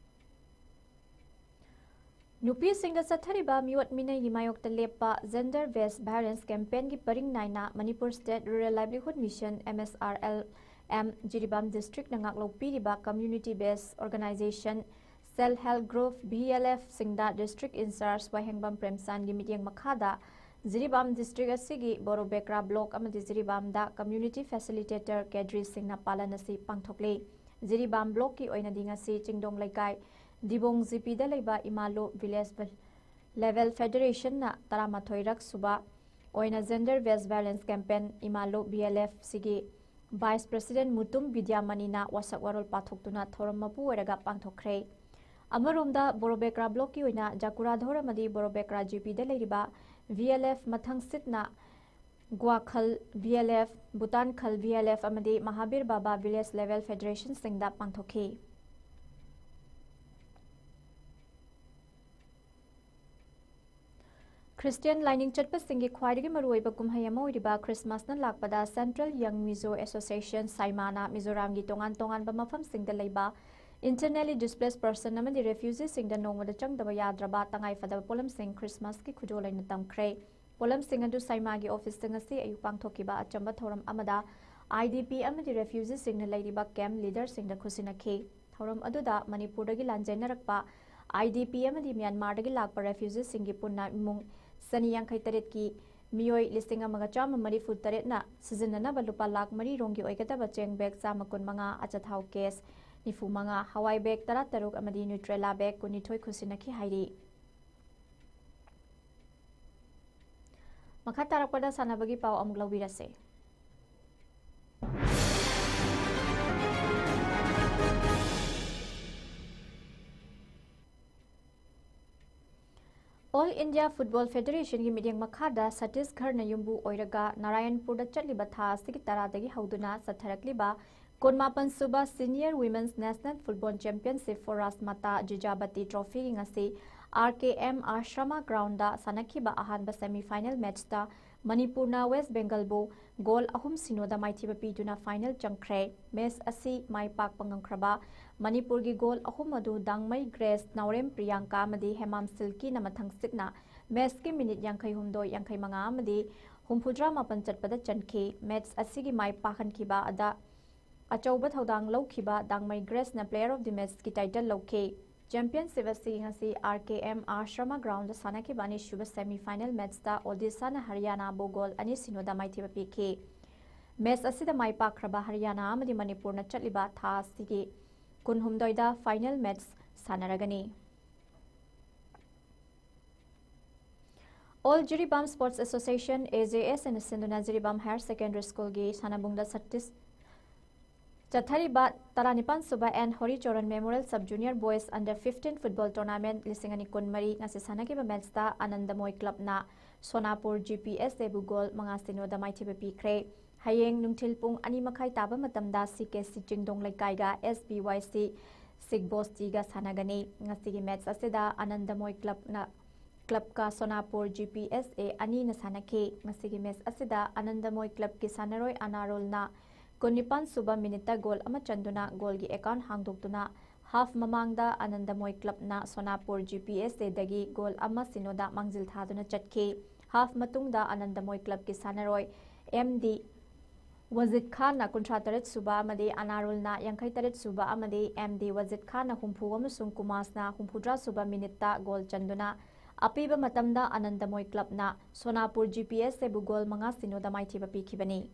ꯅꯨꯄꯤꯁꯤꯡꯗ ꯆꯠꯊꯔꯤꯕ ꯃꯤꯑꯣꯠ ꯃꯤꯅꯩꯒꯤ ꯃꯥꯌꯣꯛꯇ ꯂꯦꯞꯄ Gender Based Violence Campaignꯒꯤ ꯄꯔꯤꯡ ꯅꯥꯏꯅ Manipur State Rural Livelihood Mission, M S R L M, Jiribam Districtꯅ ꯉꯥꯛꯂꯧ ꯄꯤꯔꯤꯕ Community Based Organization, Self Help Group, V L F ꯁꯤꯡꯗ District Incharge ꯋꯥꯍꯦꯡꯕꯝ ꯄ꯭ꯔꯦꯝꯆꯥꯟꯒꯤ ꯃꯤꯠꯌꯦꯡ ꯃꯈꯥꯗ ꯖꯤꯔꯤꯕꯥꯝ District ꯑꯁꯤꯒꯤ ꯕꯣꯔꯣꯕꯦꯀ꯭ꯔꯥ Block ꯑꯃꯗꯤ ꯖꯤꯔꯤꯕꯥꯝꯗ Community Facilitator cadreꯁꯤꯡꯅ ꯄꯥꯂꯟ ꯑꯁꯤ ꯄꯥꯡꯊꯣꯛꯂꯤ꯫ ꯖꯤꯔꯤꯕꯥꯝ Blockꯀꯤ ꯑꯣꯏꯅꯗꯤ ꯉꯁꯤ ꯆꯤꯡꯗꯣꯡ ꯂꯩꯀꯥꯏ ꯗꯤꯕꯣꯡ ꯖꯤꯄꯤꯗ ꯂꯩꯕ ꯏꯃꯥꯂꯨ Village Level Federationꯅ ꯇꯔꯥꯃꯥꯊꯣꯏꯔꯛ ꯁꯨꯕ ꯑꯣꯏꯅ Gender Based Violence Campaign ꯏꯃꯥꯂꯨ V L F ꯁꯤꯒꯤ Vice President ꯃꯨꯇꯨꯝ ꯕꯤꯗ꯭ꯌꯥꯃꯅꯤꯅ ꯋꯥꯁꯛ ꯋꯥꯔꯣꯜ ꯄꯥꯊꯣꯛꯇꯨꯅ ꯊꯧꯔꯝ ꯃꯄꯨ ꯑꯣꯏꯔꯒ ꯄꯥꯡꯊꯣꯛꯈ꯭ꯔꯦ꯫ ꯑꯃꯔꯣꯝꯗ ꯕꯣꯔꯣꯕꯦꯀ꯭ꯔꯥ Blockꯀꯤ ꯑꯣꯏꯅ ꯖꯥꯀꯨꯔꯥꯙꯧꯔ ꯑꯃꯗꯤ ꯕꯣꯔꯣꯕꯦꯀ꯭ꯔꯥ ꯖꯤꯄꯤꯗ ꯂꯩꯔꯤꯕ V L F ꯃꯊꯪꯁꯤꯠꯅ ꯒ꯭ꯋꯥꯈꯜ V L F, ꯚꯨꯇꯥꯟꯈꯜ V L F ꯑꯃꯗꯤ ꯃꯍꯥꯕꯤꯔ ꯕꯥꯕꯥ Village Level Federationꯁꯤꯡꯗ ꯄꯥꯡꯊꯣꯛꯈꯤ꯫ ꯈ꯭ꯔꯤꯁꯇꯤꯌꯟ ꯂꯥꯏꯅꯤꯡ ꯆꯠꯄꯁꯤꯡꯒꯤ ꯈ꯭ꯋꯥꯏꯗꯒꯤ ꯃꯔꯨꯑꯣꯏꯕ ꯀꯨꯝꯍꯩ ꯑꯃ ꯑꯣꯏꯔꯤꯕ ꯈ꯭ꯔꯤꯁꯃꯥꯁꯅ ꯂꯥꯛꯄꯗ Central Young Mizo Association, ꯁꯥꯏꯃꯥꯅ ꯃꯤꯖꯣꯔꯥꯝꯒꯤ ꯇꯣꯉꯥꯟ ꯇꯣꯉꯥꯟꯕ ꯃꯐꯝꯁꯤꯡꯗ ꯂꯩꯕ Internally Displaced Person ꯑꯃꯗꯤ Refugeeꯁꯤꯡꯗ ꯅꯣꯡꯃꯗ ꯆꯪꯗꯕ ꯌꯥꯗ꯭ꯔꯕ ꯇꯉꯥꯏꯐꯗꯕ ꯄꯣꯠꯂꯝꯁꯤꯡ ꯈ꯭ꯔꯤꯁꯃꯥꯁꯀꯤ ꯈꯨꯗꯣꯜ ꯑꯣꯏꯅ ꯇꯝꯈ꯭ꯔꯦ꯫ ꯄꯣꯠꯂꯝꯁꯤꯡ ꯑꯗꯨ ꯁꯥꯏꯃꯥꯒꯤ officeꯇ ꯉꯁꯤ ꯑꯌꯨꯛ ꯄꯥꯡꯊꯣꯛꯈꯤꯕ ꯑꯆꯝꯕ ꯊꯧꯔꯝ ꯑꯃꯗ I D P ꯑꯃꯗꯤ Refugeeꯁꯤꯡꯅ ꯂꯩꯔꯤꯕ camp leaderꯁꯤꯡꯗ ꯈꯨꯠꯁꯤꯟꯅꯈꯤ꯫ ꯊꯧꯔꯝ ꯑꯗꯨꯗ ꯃꯅꯤꯄꯨꯔꯗꯒꯤ ꯂꯥꯟꯖꯦꯟꯅꯔꯛꯄ I D P ꯑꯃꯗꯤ ꯃ꯭ꯌꯥꯟꯃꯥꯔꯗꯒꯤ ꯂꯥꯛꯄ Refugeeꯁꯤꯡꯒꯤ ꯄꯨꯟꯅ ꯏꯃꯨꯡ ꯆꯅꯤ ꯌꯥꯡꯈꯩ ꯇꯔꯦꯠꯀꯤ ꯃꯤꯑꯣꯏ ꯂꯤꯁꯤꯡ ꯑꯃꯒ ꯆꯥꯝꯃ ꯃꯔꯤꯐꯨ ꯇꯔꯦꯠꯅ ꯁꯤꯖꯤꯟꯅꯅꯕ ꯂꯨꯄꯥ ꯂꯥꯈ ꯃꯔꯤ ꯔꯣꯝꯒꯤ ꯑꯣꯏꯒꯗꯕ ꯆꯦꯡ bag ꯆꯥꯝꯃ ꯀꯨꯟ ꯃꯉꯥ, ꯑꯆꯥꯊꯥꯎ case ꯅꯤꯐꯨ ꯃꯉꯥ, ꯍꯋꯥꯏ bag ꯇꯔꯥ ꯇꯔꯨꯛ ꯑꯃꯗꯤ Nutrela bag ꯀꯨꯟꯅꯤꯊꯣꯏ ꯈꯨꯠꯁꯤꯟꯅꯈꯤ ꯍꯥꯏꯔꯤ꯫ ꯃꯈꯥ ꯇꯥꯔꯛꯄꯗ ꯁꯥꯟꯅꯕꯒꯤ ꯄꯥꯎ ꯑꯃꯨꯛ ꯂꯧꯕꯤꯔꯁꯦ꯫ All India Football Federationꯒꯤ ꯃꯤꯠꯌꯦꯡ ꯃꯈꯥꯗ ꯁꯇꯤꯁꯒꯔꯅ ꯌꯨꯝꯕꯨ ꯑꯣꯏꯔꯒ ꯅꯥꯔꯥꯌꯟꯄꯨꯔꯗ ꯆꯠꯂꯤꯕ ꯊꯥ ꯑꯁꯤꯒꯤ ꯇꯔꯥꯗꯒꯤ ꯍꯧꯗꯨꯅ ꯆꯠꯊꯔꯛꯂꯤꯕ ꯀꯨꯟꯃꯥꯄꯟ ꯁꯨꯕ Senior Women's National Football Championship for Rajmata Jijavati Trophyꯒꯤ ꯉꯁꯤ R K M Ashrama Groundꯗ ꯁꯥꯟꯅꯈꯤꯕ ꯑꯍꯥꯟꯕ semi final matchꯇ ꯃꯅꯤꯄꯨꯔꯅ West Bengalꯕꯨ ꯒꯣꯜ ꯑꯍꯨꯝ ꯁꯤꯅꯣꯗ ꯃꯥꯏꯊꯤꯕ ꯄꯤꯗꯨꯅ ꯐꯥꯏꯅꯦꯜ ꯆꯪꯈ꯭ꯔꯦ꯫ ꯃꯦꯆ ꯑꯁꯤ ꯃꯥꯏ ꯄꯥꯛꯄ ꯉꯝꯈ꯭ꯔꯕ ꯃꯅꯤꯄꯨꯔꯒꯤ ꯒꯣꯜ ꯑꯍꯨꯝ ꯑꯗꯨ ꯗꯥꯡꯃꯩ ꯒ꯭ꯔꯦꯁ, ꯅꯥꯎꯔꯦꯝ ꯄ꯭ꯔꯤꯌꯥꯡꯀꯥ ꯑꯃꯗꯤ ꯍꯦꯃꯥꯝ ꯁꯤꯜꯀꯤꯅ ꯃꯊꯪꯁꯤꯠꯅ ꯃꯦꯆꯀꯤ ꯃꯤꯅꯤꯠ ꯌꯥꯡꯈꯩ ꯍꯨꯝꯗꯣꯏ, ꯌꯥꯡꯈꯩ ꯃꯉꯥ ꯑꯃꯗꯤ ꯍꯨꯝꯐꯨꯇꯔꯥ ꯃꯥꯄꯟ ꯆꯠꯄꯗ ꯆꯟꯈꯤ꯫ ꯃꯦꯆ ꯑꯁꯤꯒꯤ ꯃꯥꯏ ꯄꯥꯛꯍꯟꯈꯤꯕ ꯑꯗ ꯑꯆꯧꯕ ꯊꯧꯗꯥꯡ ꯂꯧꯈꯤꯕ ꯗꯥꯡꯃꯩ ꯒ꯭ꯔꯦꯁꯅ Player of the Matchꯀꯤ title ꯂꯧꯈꯤ꯫ Championship ꯑꯁꯤ ꯉꯁꯤ R K M Ashrama Groundꯗ ꯁꯥꯟꯅꯈꯤꯕ ꯑꯅꯤꯁꯨꯕ semi final matchꯇ ꯑꯣꯗꯤꯁꯥꯅ ꯍꯔꯤꯌꯥꯅꯥꯕꯨ ꯒꯣꯜ ꯑꯅꯤ ꯁꯤꯅꯣꯗ ꯃꯥꯏꯊꯤꯕ ꯄꯤꯈꯤ꯫ ꯃꯦꯆ ꯑꯁꯤꯗ ꯃꯥꯏ ꯄꯥꯛꯈ꯭ꯔꯕ ꯍꯔꯤꯌꯥꯅꯥ ꯑꯃꯗꯤ ꯃꯅꯤꯄꯨꯔꯅ ꯆꯠꯂꯤꯕ ꯊꯥ ꯑꯁꯤꯒꯤ ꯀꯨꯟꯍꯨꯝꯗꯣꯏꯗ final match ꯁꯥꯟꯅꯔꯒꯅꯤ꯫ All Jiribam Sports Association, A J S, ꯅ ꯁꯤꯟꯗꯨꯅ ꯖꯤꯔꯤꯕꯥꯝ Higher Secondary Schoolꯒꯤ ꯁꯥꯟꯅꯕꯨꯡꯗ ꯁꯇꯤꯁ ꯆꯠꯊꯔꯤꯕ ꯇꯔꯥꯅꯤꯄꯥꯟ ꯁꯨꯕ N ꯍꯣꯔꯤꯆꯣꯔꯟ Memorial Sub Junior Boys Under fifteen Football Tournament ꯂꯤꯁꯤꯡ ꯑꯅꯤ ꯀꯨꯟꯃꯔꯤ ꯉꯁꯤ ꯁꯥꯟꯅꯈꯤꯕ ꯃꯦꯆꯇ ꯑꯥꯅꯟꯗꯃꯣꯏ ꯀ꯭ꯂꯕꯅ ꯁꯣꯅꯥꯄꯨꯔ G P S Aꯕꯨ ꯒꯣꯜ ꯃꯉꯥ ꯁꯤꯅꯣꯗ ꯃꯥꯏꯊꯤꯕ ꯄꯤꯈ꯭ꯔꯦ꯫ ꯍꯌꯦꯡ ꯅꯨꯡꯊꯤꯜ ꯄꯨꯡ ꯑꯅꯤ ꯃꯈꯥꯏ ꯇꯥꯕ ꯃꯇꯝꯗ C K C ꯆꯤꯡꯗꯣꯡ ꯂꯩꯀꯥꯏꯒ S B Y C ꯁꯤꯛꯕꯣꯁꯇꯤꯒ ꯁꯥꯟꯅꯒꯅꯤ꯫ ꯉꯁꯤꯒꯤ ꯃꯦꯆ ꯑꯁꯤꯗ ꯑꯥꯅꯟꯗꯃꯣꯏ ꯀ꯭ꯂꯕꯅ, ꯀ꯭ꯂꯕꯀ ꯁꯣꯅꯥꯄꯨꯔ G P S A ꯑꯅꯤꯅ ꯁꯥꯟꯅꯈꯤ꯫ ꯉꯁꯤꯒꯤ ꯃꯦꯆ ꯑꯁꯤꯗ ꯑꯥꯅꯟꯗꯃꯣꯏ ꯀ꯭ꯂꯕꯀꯤ ꯁꯥꯟꯅꯔꯣꯏ ꯑꯅꯥꯔꯣꯜꯅ ꯀꯨꯟꯅꯤꯄꯥꯟ ꯁꯨꯕ ꯃꯤꯅꯤꯠꯇ ꯒꯣꯜ ꯑꯃ ꯆꯟꯗꯨꯅ ꯒꯣꯜꯒꯤ account ꯍꯥꯡꯗꯣꯛꯇꯨꯅ half ꯃꯃꯥꯡꯗ ꯑꯥꯅꯟꯗꯃꯣꯏ ꯀ꯭ꯂꯕꯅ ꯁꯣꯅꯥꯄꯨꯔ G P S Aꯗꯒꯤ ꯒꯣꯜ ꯑꯃ ꯁꯤꯅꯣꯗ ꯃꯥꯡꯖꯤꯜ ꯊꯥꯗꯨꯅ ꯆꯠꯈꯤ꯫ Half ꯃꯇꯨꯡꯗ ꯑꯥꯅꯟꯗꯃꯣꯏ ꯀ꯭ꯂꯕꯀꯤ ꯁꯥꯟꯅꯔꯣꯏ M D ꯋꯥꯖꯤꯗ ꯈꯥꯟꯅ ꯀꯨꯟꯊ꯭ꯔꯥ ꯇꯔꯦꯠ ꯁꯨꯕ ꯑꯃꯗꯤ ꯑꯅꯥꯔꯨꯜꯅ ꯌꯥꯡꯈꯩ ꯇꯔꯦꯠ ꯁꯨꯕ ꯑꯃꯗꯤ M D ꯋꯥꯖꯤꯗ ꯈꯥꯟꯅ ꯍꯨꯝꯐꯨ ꯑꯃꯁꯨꯡ ꯀꯨꯃꯥꯁꯅ ꯍꯨꯝꯐꯨꯇꯔꯥ ꯁꯨꯕ ꯃꯤꯅꯤꯠꯇ ꯒꯣꯜ ꯆꯟꯗꯨꯅ ꯑꯄꯤꯕ ꯃꯇꯝꯗ ꯑꯥꯅꯟꯗꯃꯣꯏ ꯀ꯭ꯂꯕꯅ ꯁꯣꯅꯥꯄꯨꯔ G P S Aꯕꯨ ꯒꯣꯜ ꯃꯉꯥ ꯁꯤꯅꯣꯗ ꯃꯥꯏꯊꯤꯕ ꯄꯤꯈꯤꯕꯅꯤ꯫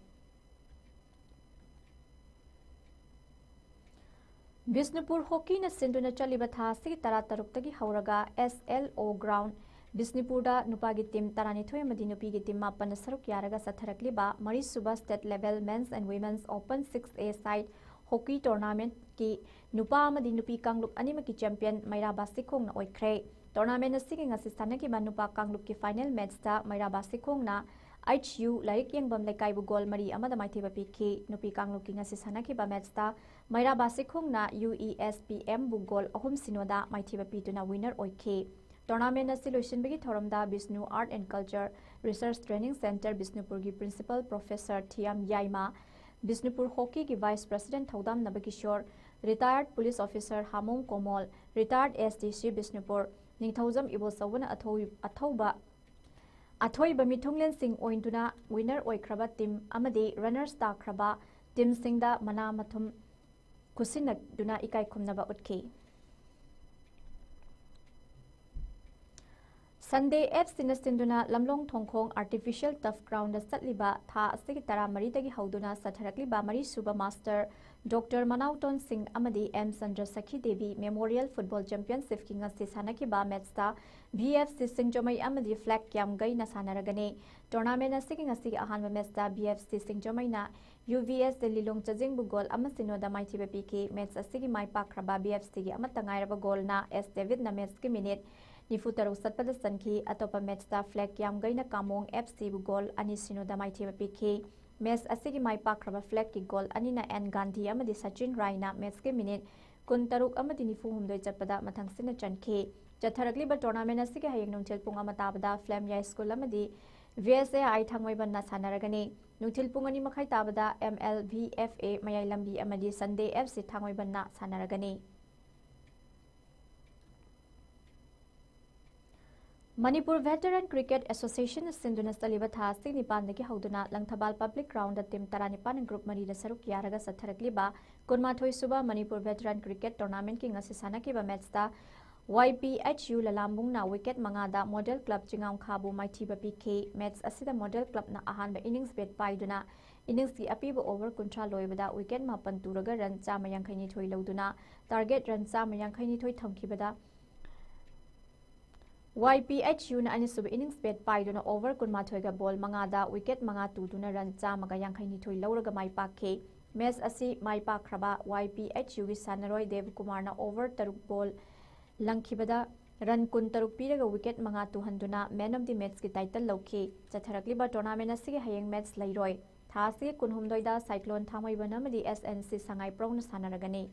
ꯕꯤꯁꯅꯨꯄꯨꯔ ꯍꯣꯀꯤꯅ ꯁꯤꯟꯗꯨꯅ ꯆꯠꯂꯤꯕ ꯊꯥ ꯑꯁꯤꯒꯤ ꯇꯔꯥꯇꯔꯨꯛꯇꯒꯤ ꯍꯧꯔꯒ S L O Ground ꯕꯤꯁꯅꯨꯄꯨꯔꯗ ꯅꯨꯄꯥꯒꯤ ꯇꯤꯝ ꯇꯔꯥꯅꯤꯊꯣꯏ ꯑꯃꯗꯤ ꯅꯨꯄꯤꯒꯤ ꯇꯤꯝ ꯃꯥꯄꯟꯅ ꯁꯔꯨꯛ ꯌꯥꯔꯒ ꯆꯠꯊꯔꯛꯂꯤꯕ ꯃꯔꯤꯁꯨꯕ State Level Men's and Women's Open six A side hockey tournamentꯀꯤ ꯅꯨꯄꯥ ꯑꯃꯗꯤ ꯅꯨꯄꯤ ꯀꯥꯡꯂꯨꯞ ꯑꯅꯤꯃꯛꯀꯤ champion ꯃꯩꯔꯥ ꯕꯥꯁꯤꯈꯣꯡꯅ ꯑꯣꯏꯈ꯭ꯔꯦ꯫ Tournament ꯑꯁꯤꯒꯤ ꯉꯁꯤ ꯁꯥꯟꯅꯈꯤꯕ ꯅꯨꯄꯥ ꯀꯥꯡꯂꯨꯞꯀꯤ final matchꯇ ꯃꯩꯔꯥ ꯕꯥꯁꯤꯈꯣꯡꯅ H U ꯂꯥꯏꯔꯤꯛ ꯌꯦꯡꯐꯝ ꯂꯩꯀꯥꯏꯕꯨ ꯒꯣꯜ ꯃꯔꯤ ꯑꯃꯗ ꯃꯥꯏꯊꯤꯕ ꯄꯤꯈꯤ꯫ ꯅꯨꯄꯤ ꯀꯥꯡꯂꯨꯞꯀꯤ ꯉꯁꯤ ꯁꯥꯟꯅꯈꯤꯕ matchꯇ ꯃꯩꯔꯥ ꯕꯥꯁꯤꯈꯣꯡꯅ U E S P Mꯕꯨ ꯒꯣꯜ ꯑꯍꯨꯝ ꯁꯤꯅꯣꯗ ꯃꯥꯏꯊꯤꯕ ꯄꯤꯗꯨꯅ winner ꯑꯣꯏꯈꯤ꯫ Tournament ꯑꯁꯤ ꯂꯣꯏꯁꯤꯟꯕꯒꯤ ꯊꯧꯔꯝꯗ Bishnu Art and Culture Research Training Centre ꯕꯤꯁꯅꯨꯄꯨꯔꯒꯤ Principal Professor Thiyam Yaima, Bishnupur ꯍꯣꯀꯤꯒꯤ Vice President ꯊꯧꯗꯥꯝ ꯅꯕꯀꯤꯁꯣꯔ, Retired Police Officer ꯍꯥꯃꯣꯡ ꯀꯣꯃꯣꯜ, Retired S D C Bishnupur, ꯅꯤꯡꯊꯧꯖꯝ ꯏꯕꯣꯆꯧꯕꯅ ꯑꯊꯧ-, ꯑꯊꯧꯕ, ꯑꯊꯣꯏꯕ ꯃꯤꯊꯨꯡꯂꯦꯟꯁꯤꯡ ꯑꯣꯏꯗꯨꯅ winner ꯑꯣꯏꯈ꯭ꯔꯕ team ꯑꯃꯗꯤ runners ꯇꯥꯈ꯭ꯔꯕ teamꯁꯤꯡꯗ ꯃꯅꯥ ꯃꯊꯨꯝ ꯈꯨꯠꯁꯤꯟꯅꯗꯨꯅ ꯏꯀꯥꯏ ꯈꯨꯝꯅꯕ ꯎꯠꯈꯤ꯫ Sunday F Cꯅ ꯁꯤꯟꯗꯨꯅ ꯂꯝꯂꯣꯡ ꯊꯣꯡꯈꯣꯡ Artificial Turf Groundꯗ ꯆꯠꯂꯤꯕ ꯊꯥ ꯑꯁꯤꯒꯤ ꯇꯔꯥꯃꯔꯤꯗꯒꯤ ꯍꯧꯗꯨꯅ ꯆꯠꯊꯔꯛꯂꯤꯕ ꯃꯔꯤꯁꯨꯕ Master Doctor ꯃꯅꯥꯎꯇꯣꯟ ꯁꯤꯡ ꯑꯃꯗꯤ M ꯆꯟꯗ꯭ꯔꯁꯈꯤ ꯗꯦꯕꯤ Memorial Football Championshipꯀꯤ ꯉꯁꯤ ꯁꯥꯟꯅꯈꯤꯕ matchꯇ V F C ꯁꯤꯡꯖꯃꯩ ꯑꯃꯗꯤ Flag ꯀ꯭ꯌꯥꯝꯒꯩꯅ ꯁꯥꯟꯅꯔꯒꯅꯤ꯫ Tournament ꯑꯁꯤꯒꯤ ꯉꯁꯤꯒꯤ ꯑꯍꯥꯟꯕ matchꯇ V F C ꯁꯤꯡꯖꯃꯩꯅ U V S Delhi ꯂꯣꯡꯆꯖꯤꯡꯕꯨ goal ꯑꯃ ꯁꯤꯅꯣꯗ ꯃꯥꯏꯊꯤꯕ ꯄꯤꯈꯤ꯫ Match ꯑꯁꯤꯒꯤ ꯃꯥꯏ ꯄꯥꯛꯈ꯭ꯔꯕ V F Cꯒꯤ ꯑꯃꯠꯇ ꯉꯥꯏꯔꯕ goalꯅ S ꯗꯦꯕꯤꯠꯅ matchꯀꯤ minute ꯅꯤꯐꯨ ꯇꯔꯨꯛ ꯆꯠꯄꯗ ꯆꯟꯈꯤ꯫ ꯑꯇꯣꯞꯄ matchꯇ Flag ꯀ꯭ꯌꯥꯝꯒꯩꯅ ꯀꯥꯃꯣꯡ F Cꯕꯨ goal ꯑꯅꯤ ꯁꯤꯅꯣꯗ ꯃꯥꯏꯊꯤꯕ ꯄꯤꯈꯤ꯫ Match ꯑꯁꯤꯒꯤ ꯃꯥꯏ ꯄꯥꯛꯈ꯭ꯔꯕ Flagꯀꯤ goal ꯑꯅꯤꯅ N ꯒꯥꯟꯙꯤ ꯑꯃꯗꯤ ꯁꯆꯤꯟ ꯔꯥꯏꯅ matchꯀꯤ minute ꯀꯨꯟꯇꯔꯨꯛ ꯑꯃꯗꯤ ꯅꯤꯐꯨ ꯍꯨꯝꯗꯣꯏ ꯆꯠꯄꯗ ꯃꯊꯪꯁꯤꯠꯅ ꯆꯟꯈꯤ꯫ ꯆꯠꯊꯔꯛꯂꯤꯕ tournament ꯑꯁꯤꯒꯤ ꯍꯌꯦꯡ ꯅꯨꯡꯊꯤꯜ ꯄꯨꯡ ꯑꯃ ꯇꯥꯕꯗ ꯐ꯭ꯂꯦꯝꯌꯥꯏ ꯁ꯭ꯀꯨꯜ ꯑꯃꯗꯤ V S A I ꯊꯥꯡꯃꯩꯕꯟꯅ ꯁꯥꯟꯅꯔꯒꯅꯤ꯫ ꯅꯨꯡꯊꯤꯜ ꯄꯨꯡ ꯑꯅꯤ ꯃꯈꯥꯏ ꯇꯥꯕꯗ M L V F A ꯃꯌꯥꯏ ꯂꯝꯕꯤ ꯑꯃꯗꯤ Sunday F C ꯊꯥꯡꯃꯩꯕꯟꯅ ꯁꯥꯟꯅꯔꯒꯅꯤ꯫ Manipur Veteran Cricket Associationꯅ ꯁꯤꯟꯗꯨꯅ ꯆꯠꯂꯤꯕ ꯊꯥ ꯑꯁꯤ ꯅꯤꯄꯥꯟꯗꯒꯤ ꯍꯧꯗꯨꯅ ꯂꯪꯊꯕꯥꯜ Public Groundꯗ team ꯇꯔꯥꯅꯤꯄꯥꯟ group ꯃꯔꯤꯗ ꯁꯔꯨꯛ ꯌꯥꯔꯒ ꯆꯠꯊꯔꯛꯂꯤꯕ ꯀꯨꯟꯃꯥꯊꯣꯏ ꯁꯨꯕ ꯃꯅꯤꯄꯨꯔ Veteran Cricket Tournamentꯀꯤ ꯉꯁꯤ ꯁꯥꯟꯅꯈꯤꯕ matchꯇ Y P H U ꯂꯂꯥꯝꯕꯨꯡꯅ wicket ꯃꯉꯥꯗ Model Club ꯆꯤꯡꯉꯥꯝꯈꯥꯕꯨ ꯃꯥꯏꯊꯤꯕ ꯄꯤꯈꯤ꯫ Match ꯑꯁꯤꯗ Model Clubꯅ ꯑꯍꯥꯟꯕ innings bat ꯄꯥꯏꯗꯨꯅ innings ꯀꯤ ꯑꯄꯤꯕ over ꯀꯨꯟꯊ꯭ꯔꯥ ꯂꯣꯏꯕꯗ wicket ꯃꯥꯄꯟ ꯇꯨꯔꯒ run ꯆꯥꯝꯃ ꯌꯥꯡꯈꯩ ꯅꯤꯊꯣꯏ ꯂꯧꯗꯨꯅ target run ꯆꯥꯝꯃ ꯌꯥꯡꯈꯩ ꯅꯤꯊꯣꯏ ꯊꯝꯈꯤꯕꯗ, Y P H U ꯅ ꯑꯅꯤꯁꯨꯕ innings bat ꯄꯥꯏꯗꯨꯅ over ꯀꯨꯟꯃꯥꯊꯣꯏꯒ ball ꯃꯉꯥꯗ wicket ꯃꯉꯥ ꯇꯨꯗꯨꯅ run ꯆꯥꯝꯃꯒ ꯌꯥꯡꯈꯩ ꯅꯤꯊꯣꯏ ꯂꯧꯔꯒ ꯃꯥꯏ ꯄꯥꯛꯈꯤ꯫ Match ꯑꯁꯤ ꯃꯥꯏ ꯄꯥꯛꯈ꯭ꯔꯕ Y P H U ꯒꯤ ꯁꯥꯟꯅꯔꯣꯏ ꯗꯦꯕꯀꯨꯃꯥꯔꯅ over ꯇꯔꯨꯛ ball ꯂꯪꯈꯤꯕꯗ run ꯀꯨꯟꯇꯔꯨꯛ ꯄꯤꯔꯒ wicket ꯃꯉꯥ ꯇꯨꯍꯟꯗꯨꯅ man of the match ꯀꯤ title ꯂꯧꯈꯤ꯫ ꯆꯠꯊꯔꯛꯂꯤꯕ tournament ꯑꯁꯤꯒꯤ ꯍꯌꯦꯡ match ꯂꯩꯔꯣꯏ꯫ ꯊꯥ ꯑꯁꯤꯒꯤ ꯀꯨꯟꯍꯨꯝꯗꯣꯏꯗ Cyclone ꯊꯥꯡꯃꯩꯕꯟ ꯑꯃꯗꯤ S N C ꯁꯉꯥꯏꯄ꯭ꯔꯧꯅ ꯁꯥꯟꯅꯔꯒꯅꯤ꯫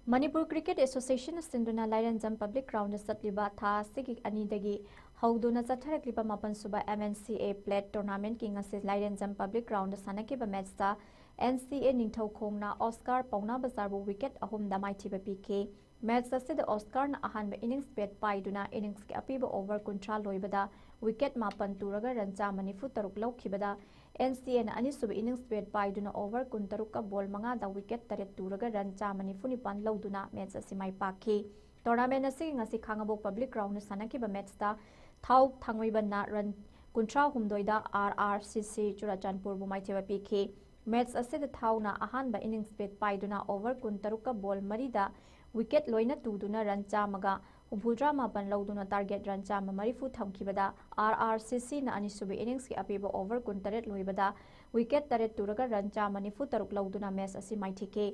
Manipur Cricket Association ꯁꯤꯟꯗꯨꯅ ꯂꯥꯏꯔꯦꯟꯖꯝ Public Ground ꯆꯠꯂꯤꯕ ꯊꯥ ꯑꯁꯤꯒꯤ ꯑꯅꯤꯗꯒꯤ ꯍꯧꯗꯨꯅ ꯆꯠꯊꯔꯛꯂꯤꯕ ꯃꯥꯄꯟ ꯁꯨꯕ M N C A Plate Tournamentꯀꯤ ꯉꯁꯤ ꯂꯥꯏꯔꯦꯟꯖꯝ Public Ground ꯁꯥꯟꯅꯈꯤꯕ matchꯇ N C A ꯅꯤꯡꯊꯧꯈꯣꯡꯅ Oscar Paona ꯕꯖꯥꯔꯕꯨ wicket ꯑꯍꯨꯝꯗ ꯃꯥꯏꯊꯤꯕ ꯄꯤꯈꯤ꯫ Match ꯑꯁꯤꯗ Oscarꯅ ꯑꯍꯥꯟꯕ innings bat ꯄꯥꯏꯗꯨꯅ innings ꯑꯄꯤꯕ over ꯀꯨꯟꯊ꯭ꯔꯥ ꯂꯣꯏꯕꯗ wicket ꯃꯥꯄꯟ ꯇꯨꯔꯒ run ꯆꯥꯝꯃ ꯅꯤꯐꯨ ꯇꯔꯨꯛ ꯂꯧꯈꯤꯕꯗ, N C Aꯅ ꯑꯅꯤꯁꯨꯕ innings bat ꯄꯥꯏꯗꯨꯅ over ꯀꯨꯟ ꯇꯔꯨꯛꯀ ball ꯃꯉꯥꯗ wicket ꯇꯔꯦꯠ ꯇꯨꯔꯒ run ꯆꯥꯝꯃ ꯅꯤꯐꯨ ꯅꯤꯄꯥꯟ ꯂꯧꯗꯨꯅ match ꯑꯁꯤ ꯃꯥꯏ ꯄꯥꯛꯈꯤ꯫ Tournament ꯑꯁꯤꯒꯤ ꯉꯁꯤ ꯈꯥꯉꯕꯣꯛ Public Groundꯗ ꯁꯥꯟꯅꯈꯤꯕ matchꯇ ꯊꯥꯎ ꯊꯥꯡꯃꯩꯕꯟꯅ run ꯀꯨꯟꯊ꯭ꯔꯥ ꯍꯨꯝꯗꯣꯏꯗ R R C C ꯆꯨꯔꯆꯥꯟꯄꯨꯔꯕꯨ ꯃꯥꯏꯊꯤꯕ ꯄꯤꯈꯤ꯫ Match ꯑꯁꯤꯗ ꯊꯥꯎꯅ ꯑꯍꯥꯟꯕ innings bat ꯄꯥꯏꯗꯨꯅ over ꯀꯨꯟ ꯇꯔꯨꯛꯀ ball ꯃꯔꯤꯗ wicket ꯂꯣꯏꯅ ꯇꯨꯗꯨꯅ run ꯆꯥꯝꯃꯒ ꯍꯨꯝꯐꯨꯇꯔꯥ ꯃꯥꯄꯟ ꯂꯧꯗꯨꯅ target run ꯆꯥꯝꯃ ꯃꯔꯤꯐꯨ ꯊꯝꯈꯤꯕꯗ, R R C Cꯅ ꯑꯅꯤꯁꯨꯕ inningsꯀꯤ ꯑꯄꯤꯕ over ꯀꯨꯟ ꯇꯔꯦꯠ ꯂꯣꯏꯕꯗ wicket ꯇꯔꯦꯠ ꯇꯨꯔꯒ run ꯆꯥꯝꯃ ꯅꯤꯐꯨ ꯇꯔꯨꯛ ꯂꯧꯗꯨꯅ match ꯑꯁꯤ ꯃꯥꯏꯊꯤꯈꯤ꯫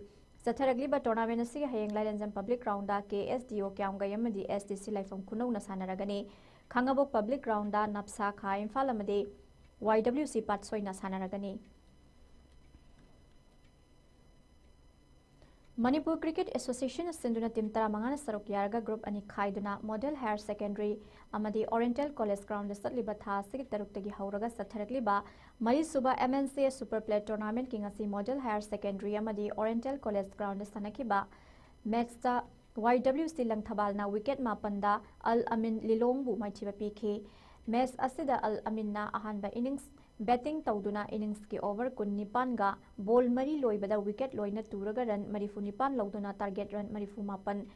ꯆꯠꯊꯔꯛꯂꯤꯕ tournament ꯑꯁꯤꯒꯤ ꯍꯌꯦꯡ ꯂꯥꯏꯔꯦꯟꯖꯝ Public Groundꯗ K S D O ꯀ꯭ꯌꯥꯝꯒꯩ ꯑꯃꯗꯤ S D C ꯂꯥꯏꯐꯝ ꯈꯨꯅꯧꯅ ꯁꯥꯟꯅꯔꯒꯅꯤ꯫ ꯈꯥꯉꯕꯣꯛ Public Groundꯗ ꯅꯞꯁꯥ ꯈꯥ ꯏꯝꯐꯥꯜ ꯑꯃꯗꯤ Y W C ꯄꯥꯠꯁꯣꯏꯅ ꯁꯥꯟꯅꯔꯒꯅꯤ꯫ Manipur Cricket Association ꯁꯤꯟꯗꯨꯅ team ꯇꯔꯥꯃꯉꯥꯅ ꯁꯔꯨꯛ ꯌꯥꯔꯒ group ꯑꯅꯤ ꯈꯥꯏꯗꯨꯅ Model Higher Secondary ꯑꯃꯗꯤ Oriental College Groundꯗ ꯆꯠꯂꯤꯕ ꯊꯥ ꯑꯁꯤꯒꯤ ꯇꯔꯨꯛꯇꯒꯤ ꯍꯧꯔꯒ ꯆꯠꯊꯔꯛꯂꯤꯕ ꯃꯔꯤꯁꯨꯕ M N C A Super Plate Tournamentꯀꯤ ꯉꯁꯤ Model Higher Secondary ꯑꯃꯗꯤ Oriental College Groundꯗ ꯁꯥꯟꯅꯈꯤꯕ matchꯇ Y W C ꯂꯪꯊꯕꯥꯜꯅ wicket ꯃꯥꯄꯟꯗ Al Amin Lilongꯕꯨ ꯃꯥꯏꯊꯤꯕ ꯄꯤꯈꯤ꯫ Match ꯑꯁꯤꯗ Al Aminꯅ ꯑꯍꯥꯟꯕ innings batting ꯇꯧꯗꯨꯅ inningsꯀꯤ over ꯀꯨꯟꯅꯤꯄꯥꯟꯒ ball ꯃꯔꯤ ꯂꯣꯏꯕꯗ wicket ꯂꯣꯏꯅ ꯇꯨꯔꯒ run ꯃꯔꯤꯐꯨ ꯅꯤꯄꯥꯟ ꯂꯧꯗꯨꯅ target run ꯃꯔꯤꯐꯨ ꯃꯥꯄꯟ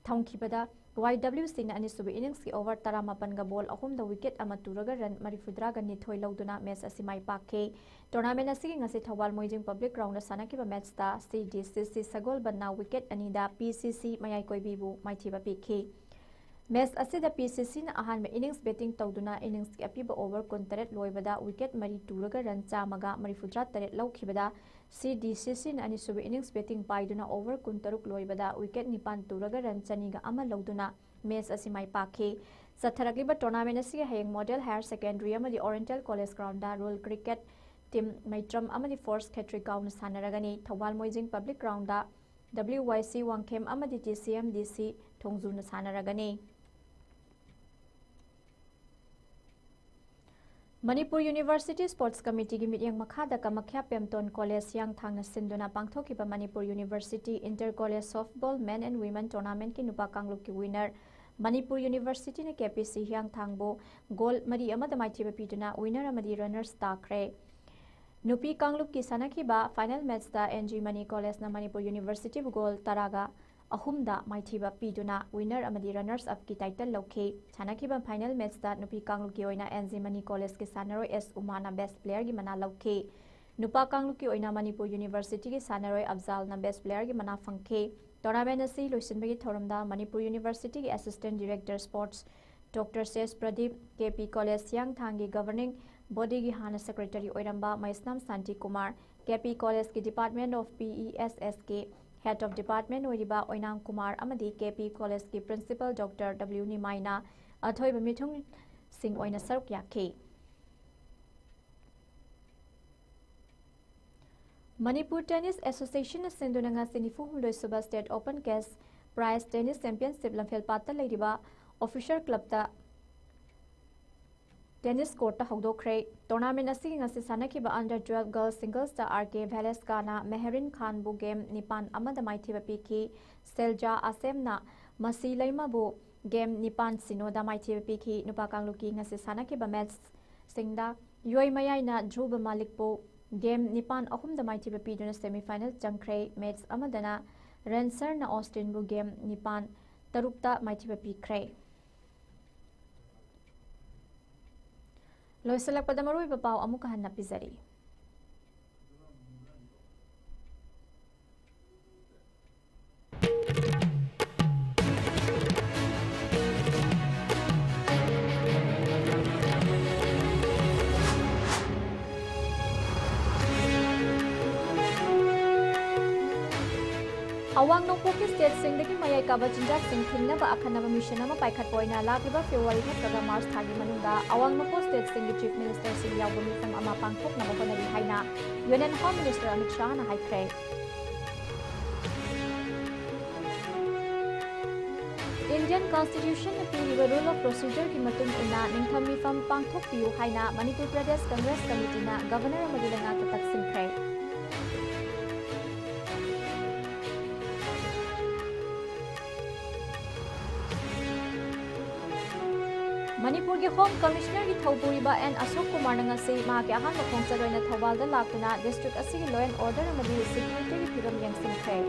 ꯊꯝꯈꯤꯕꯗ, Y W Cꯅ ꯑꯅꯤꯁꯨꯕ inningsꯀꯤ over ꯇꯔꯥꯃꯥꯄꯟꯒ ball ꯑꯍꯨꯝꯗ wicket ꯑꯃ ꯇꯨꯔꯒ run ꯃꯔꯤꯐꯨꯇꯔꯥꯒ ꯅꯤꯊꯣꯏ ꯂꯧꯗꯨꯅ match ꯑꯁꯤ ꯃꯥꯏ ꯄꯥꯛꯈꯤ꯫ Tournament ꯑꯁꯤꯒꯤ ꯉꯁꯤ ꯊꯧꯕꯥꯜ ꯃꯣꯏꯖꯤꯡ Public Groundꯗ ꯁꯥꯟꯅꯈꯤꯕ matchꯇ C D C C ꯁꯒꯣꯜꯕꯟꯅ wicket ꯑꯅꯤꯗ P C C ꯃꯌꯥꯏ ꯀꯣꯏꯕꯤꯕꯨ ꯃꯥꯏꯊꯤꯕ ꯄꯤꯈꯤ꯫ Match ꯑꯁꯤꯗ P C Cꯅ ꯑꯍꯥꯟꯕ innings batting ꯇꯧꯗꯨꯅ inningsꯀꯤ ꯑꯄꯤꯕ over ꯀꯨꯟꯇꯔꯦꯠ ꯂꯣꯏꯕꯗ wicket ꯃꯔꯤ ꯇꯨꯔꯒ run ꯆꯥꯝꯃꯒ ꯃꯔꯤꯐꯨꯇꯔꯥ ꯇꯔꯦꯠ ꯂꯧꯈꯤꯕꯗ, C D C Cꯅ ꯑꯅꯤꯁꯨꯕ innings batting ꯄꯥꯏꯗꯨꯅ over ꯀꯨꯟꯇꯔꯨꯛ ꯂꯣꯏꯕꯗ wicket ꯅꯤꯄꯥꯟ ꯇꯨꯔꯒ run ꯆꯅꯤꯒ ꯑꯃ ꯂꯧꯗꯨꯅ match ꯑꯁꯤ ꯃꯥꯏ ꯄꯥꯛꯈꯤ꯫ ꯆꯠꯊꯔꯛꯂꯤꯕ tournament ꯑꯁꯤꯒꯤ ꯍꯌꯦꯡ Model Higher Secondary ꯑꯃꯗꯤ Oriental College Groundꯗ Rural Cricket Team ꯃꯩꯇ꯭ꯔꯝ ꯑꯃꯗꯤ Force ꯈꯦꯇ꯭ꯔꯤꯒꯥꯎꯅ ꯁꯥꯟꯅꯔꯒꯅꯤ꯫ ꯊꯧꯕꯥꯜ ꯃꯣꯏꯖꯤꯡ Public Groundꯗ W Y C Wangkhem ꯑꯃꯗꯤ T C M D C ꯊꯣꯡꯖꯨꯅ ꯁꯥꯟꯅꯔꯒꯅꯤ꯫ Manipur University Sports Committeeꯒꯤ ꯃꯤꯠꯌꯦꯡ ꯃꯈꯥꯗ ꯀꯃꯈ꯭ꯌꯥ ꯄꯦꯝꯇꯣꯟ College ꯍꯤꯌꯥꯡꯊꯥꯡꯅ ꯁꯤꯟꯗꯨꯅ ꯄꯥꯡꯊꯣꯛꯈꯤꯕ Manipur University Inter College Softball Men and Women Tournamentꯀꯤ ꯅꯨꯄꯥ ꯀꯥꯡꯂꯨꯞꯀꯤ winner Manipur Universityꯅ K P C ꯍꯤꯌꯥꯡꯊꯥꯡꯕꯨ goal ꯃꯔꯤ ꯑꯃꯗ ꯃꯥꯏꯊꯤꯕ ꯄꯤꯗꯨꯅ winner ꯑꯃꯗꯤ runners ꯇꯥꯈ꯭ꯔꯦ꯫ ꯅꯨꯄꯤ ꯀꯥꯡꯂꯨꯞꯀꯤ ꯁꯥꯟꯅꯈꯤꯕ final matchꯇ N G Mani Collegeꯅ Manipur Universityꯕꯨ goal ꯇꯔꯥꯒ ꯑꯍꯨꯝꯗ ꯃꯥꯏꯊꯤꯕ ꯄꯤꯗꯨꯅ winner ꯑꯃꯗꯤ runners upꯀꯤ title ꯂꯧꯈꯤ꯫ ꯁꯥꯟꯅꯈꯤꯕ final matchꯇ ꯅꯨꯄꯤ ꯀꯥꯡꯂꯨꯞꯀꯤ ꯑꯣꯏꯅ N G Mani Collegeꯀꯤ ꯁꯥꯟꯅꯔꯣꯏ S ꯎꯃꯥꯅ best playerꯒꯤ ꯃꯅꯥ ꯂꯧꯈꯤ꯫ ꯅꯨꯄꯥ ꯀꯥꯡꯂꯨꯞꯀꯤ ꯑꯣꯏꯅ ꯃꯅꯤꯄꯨꯔ Universityꯒꯤ ꯁꯥꯟꯅꯔꯣꯏ ꯑꯐꯖꯥꯜꯅ best playerꯒꯤ ꯃꯅꯥ ꯐꯪꯈꯤ꯫ Tournament ꯑꯁꯤ ꯂꯣꯏꯁꯤꯟꯕꯒꯤ ꯊꯧꯔꯝꯗ Manipur Universityꯒꯤ Assistant Director Sports Doctor ꯁꯦꯁ Pradeep, K P College ꯍꯤꯌꯥꯡꯊꯥꯡꯒꯤ governing bodyꯒꯤ ꯍꯥꯟꯅ secretary ꯑꯣꯏꯔꯝꯕ ꯃꯩꯁꯅꯥꯝ ꯁꯥꯟꯇꯤ Kumar, K P Collegeꯀꯤ Department of P E S S ꯀꯤ Head of Department ꯑꯣꯏꯔꯤꯕ ꯑꯣꯏꯅꯥꯝ ꯀꯨꯃꯥꯔ ꯑꯃꯗꯤ K P Collegeꯀꯤ Principal Doctor W ꯅꯤꯃꯥꯏꯅ ꯑꯊꯣꯏꯕ ꯃꯤꯊꯨꯡꯁꯤꯡ ꯑꯣꯏꯅ ꯁꯔꯨꯛ ꯌꯥꯈꯤ꯫ ꯃꯅꯤꯄꯨꯔ Tennis Associationꯅ ꯁꯤꯟꯗꯨꯅ ꯉꯁꯤ ꯅꯤꯐꯨ ꯍꯨꯝꯗꯣꯏ ꯁꯨꯕ State Open Cash Prize Tennis Championship ꯂꯝꯐꯦꯜꯄꯥꯠꯇ ꯂꯩꯔꯤꯕ Officer Clubꯇ tennis courtꯇ ꯍꯧꯗꯣꯛꯈ꯭ꯔꯦ꯫ Tournament ꯑꯁꯤꯒꯤ ꯉꯁꯤ ꯁꯥꯟꯅꯈꯤꯕ under twelve girls singlesꯇ R K Valescana Meherin Khanꯕꯨ game ꯅꯤꯄꯥꯟ ꯑꯃꯗ ꯃꯥꯏꯊꯤꯕ ꯄꯤꯈꯤ꯫ Selja Asemꯅ ꯃꯁꯤ ꯂꯩꯃꯕꯨ game ꯅꯤꯄꯥꯟ ꯁꯤꯅꯣꯗ ꯃꯥꯏꯊꯤꯕ ꯄꯤꯈꯤ꯫ ꯅꯨꯄꯥ ꯀꯥꯡꯂꯨꯞꯀꯤ ꯉꯁꯤ ꯁꯥꯟꯅꯈꯤꯕ matchꯁꯤꯡꯗ ꯌꯣꯏ ꯃꯌꯥꯏꯅ ꯙ꯭ꯔꯨꯕ ꯃꯥꯂꯤꯛꯄꯨ game ꯅꯤꯄꯥꯟ ꯑꯍꯨꯝꯗ ꯃꯥꯏꯊꯤꯕ ꯄꯤꯗꯨꯅ semifinal ꯆꯪꯈ꯭ꯔꯦ꯫ Match ꯑꯃꯗꯅ ꯔꯦꯟꯁꯔꯅ Austinꯕꯨ game ꯅꯤꯄꯥꯟ ꯇꯔꯨꯛꯇ ꯃꯥꯏꯊꯤꯕ ꯄꯤꯈ꯭ꯔꯦ꯫ ꯂꯣꯏꯁꯤꯜꯂꯛꯄꯗ ꯃꯔꯨꯑꯣꯏꯕ ꯄꯥꯎ ꯑꯃꯨꯛꯀ ꯍꯟꯅ ꯄꯤꯖꯔꯤ꯫ ꯑꯋꯥꯡ ꯅꯣꯡꯄꯣꯛꯀꯤ stateꯁꯤꯡꯗꯒꯤ ꯃꯌꯥꯏ ꯀꯥꯕ ꯆꯤꯟꯖꯥꯛꯁꯤꯡ ꯊꯤꯡꯅꯕ ꯑꯈꯟꯅꯕ mission ꯑꯃ ꯄꯥꯏꯈꯠꯄ ꯑꯣꯏꯅ ꯂꯥꯛꯂꯤꯕ February ꯅꯠꯇ꯭ꯔꯒ March ꯊꯥꯒꯤ ꯃꯅꯨꯡꯗ ꯑꯋꯥꯡ ꯅꯣꯡꯄꯣꯛ stateꯁꯤꯡꯒꯤ chief ministerꯁꯤꯡ ꯌꯥꯎꯕ ꯃꯤꯐꯝ ꯑꯃ ꯄꯥꯡꯊꯣꯛꯅꯕ ꯍꯣꯠꯅꯔꯤ ꯍꯥꯏꯅ Union Home Minister ꯑꯃꯤꯠ ꯁꯥꯍꯅ ꯍꯥꯏꯈ꯭ꯔꯦ꯫ Indian Constitution ꯅ ꯄꯤꯔꯤꯕ Rule of Procedure ꯒꯤ ꯃꯇꯨꯡ ꯏꯟꯅ ꯅꯤꯡꯊꯝ ꯃꯤꯐꯝ ꯄꯥꯡꯊꯣꯛꯄꯤꯌꯨ ꯍꯥꯏꯅ ꯃꯅꯤꯄꯨꯔ ꯄ꯭ꯔꯗꯦꯁ ꯀꯪꯒ꯭ꯔꯦꯁ ꯀꯃꯤꯇꯤꯅ ꯒꯚꯔꯅꯔ ꯑꯃꯗꯤ ꯂꯩꯉꯥꯛꯇ ꯇꯛꯁꯤꯟꯈ꯭ꯔꯦ꯫ ꯃꯅꯤꯄꯨꯔꯒꯤ ꯍꯣꯝ ꯀꯃꯤꯁꯅꯔꯒꯤ ꯊꯧꯄꯨꯔꯤꯕ ꯑꯦꯟ ꯑꯁꯣꯛ ꯀꯨꯃꯥꯔꯅ ꯉꯁꯤ ꯃꯍꯥꯛꯀꯤ ꯑꯍꯥꯟꯕ ꯈꯣꯡꯆꯠ ꯑꯣꯏꯅ ꯊꯧꯕꯥꯜꯗ ꯂꯥꯛꯇꯨꯅ district ꯑꯁꯤꯒꯤ law and order ꯑꯃꯗꯤ security ꯒꯤ ꯐꯤꯕꯝ ꯌꯦꯡꯁꯤꯟꯈ꯭ꯔꯦ꯫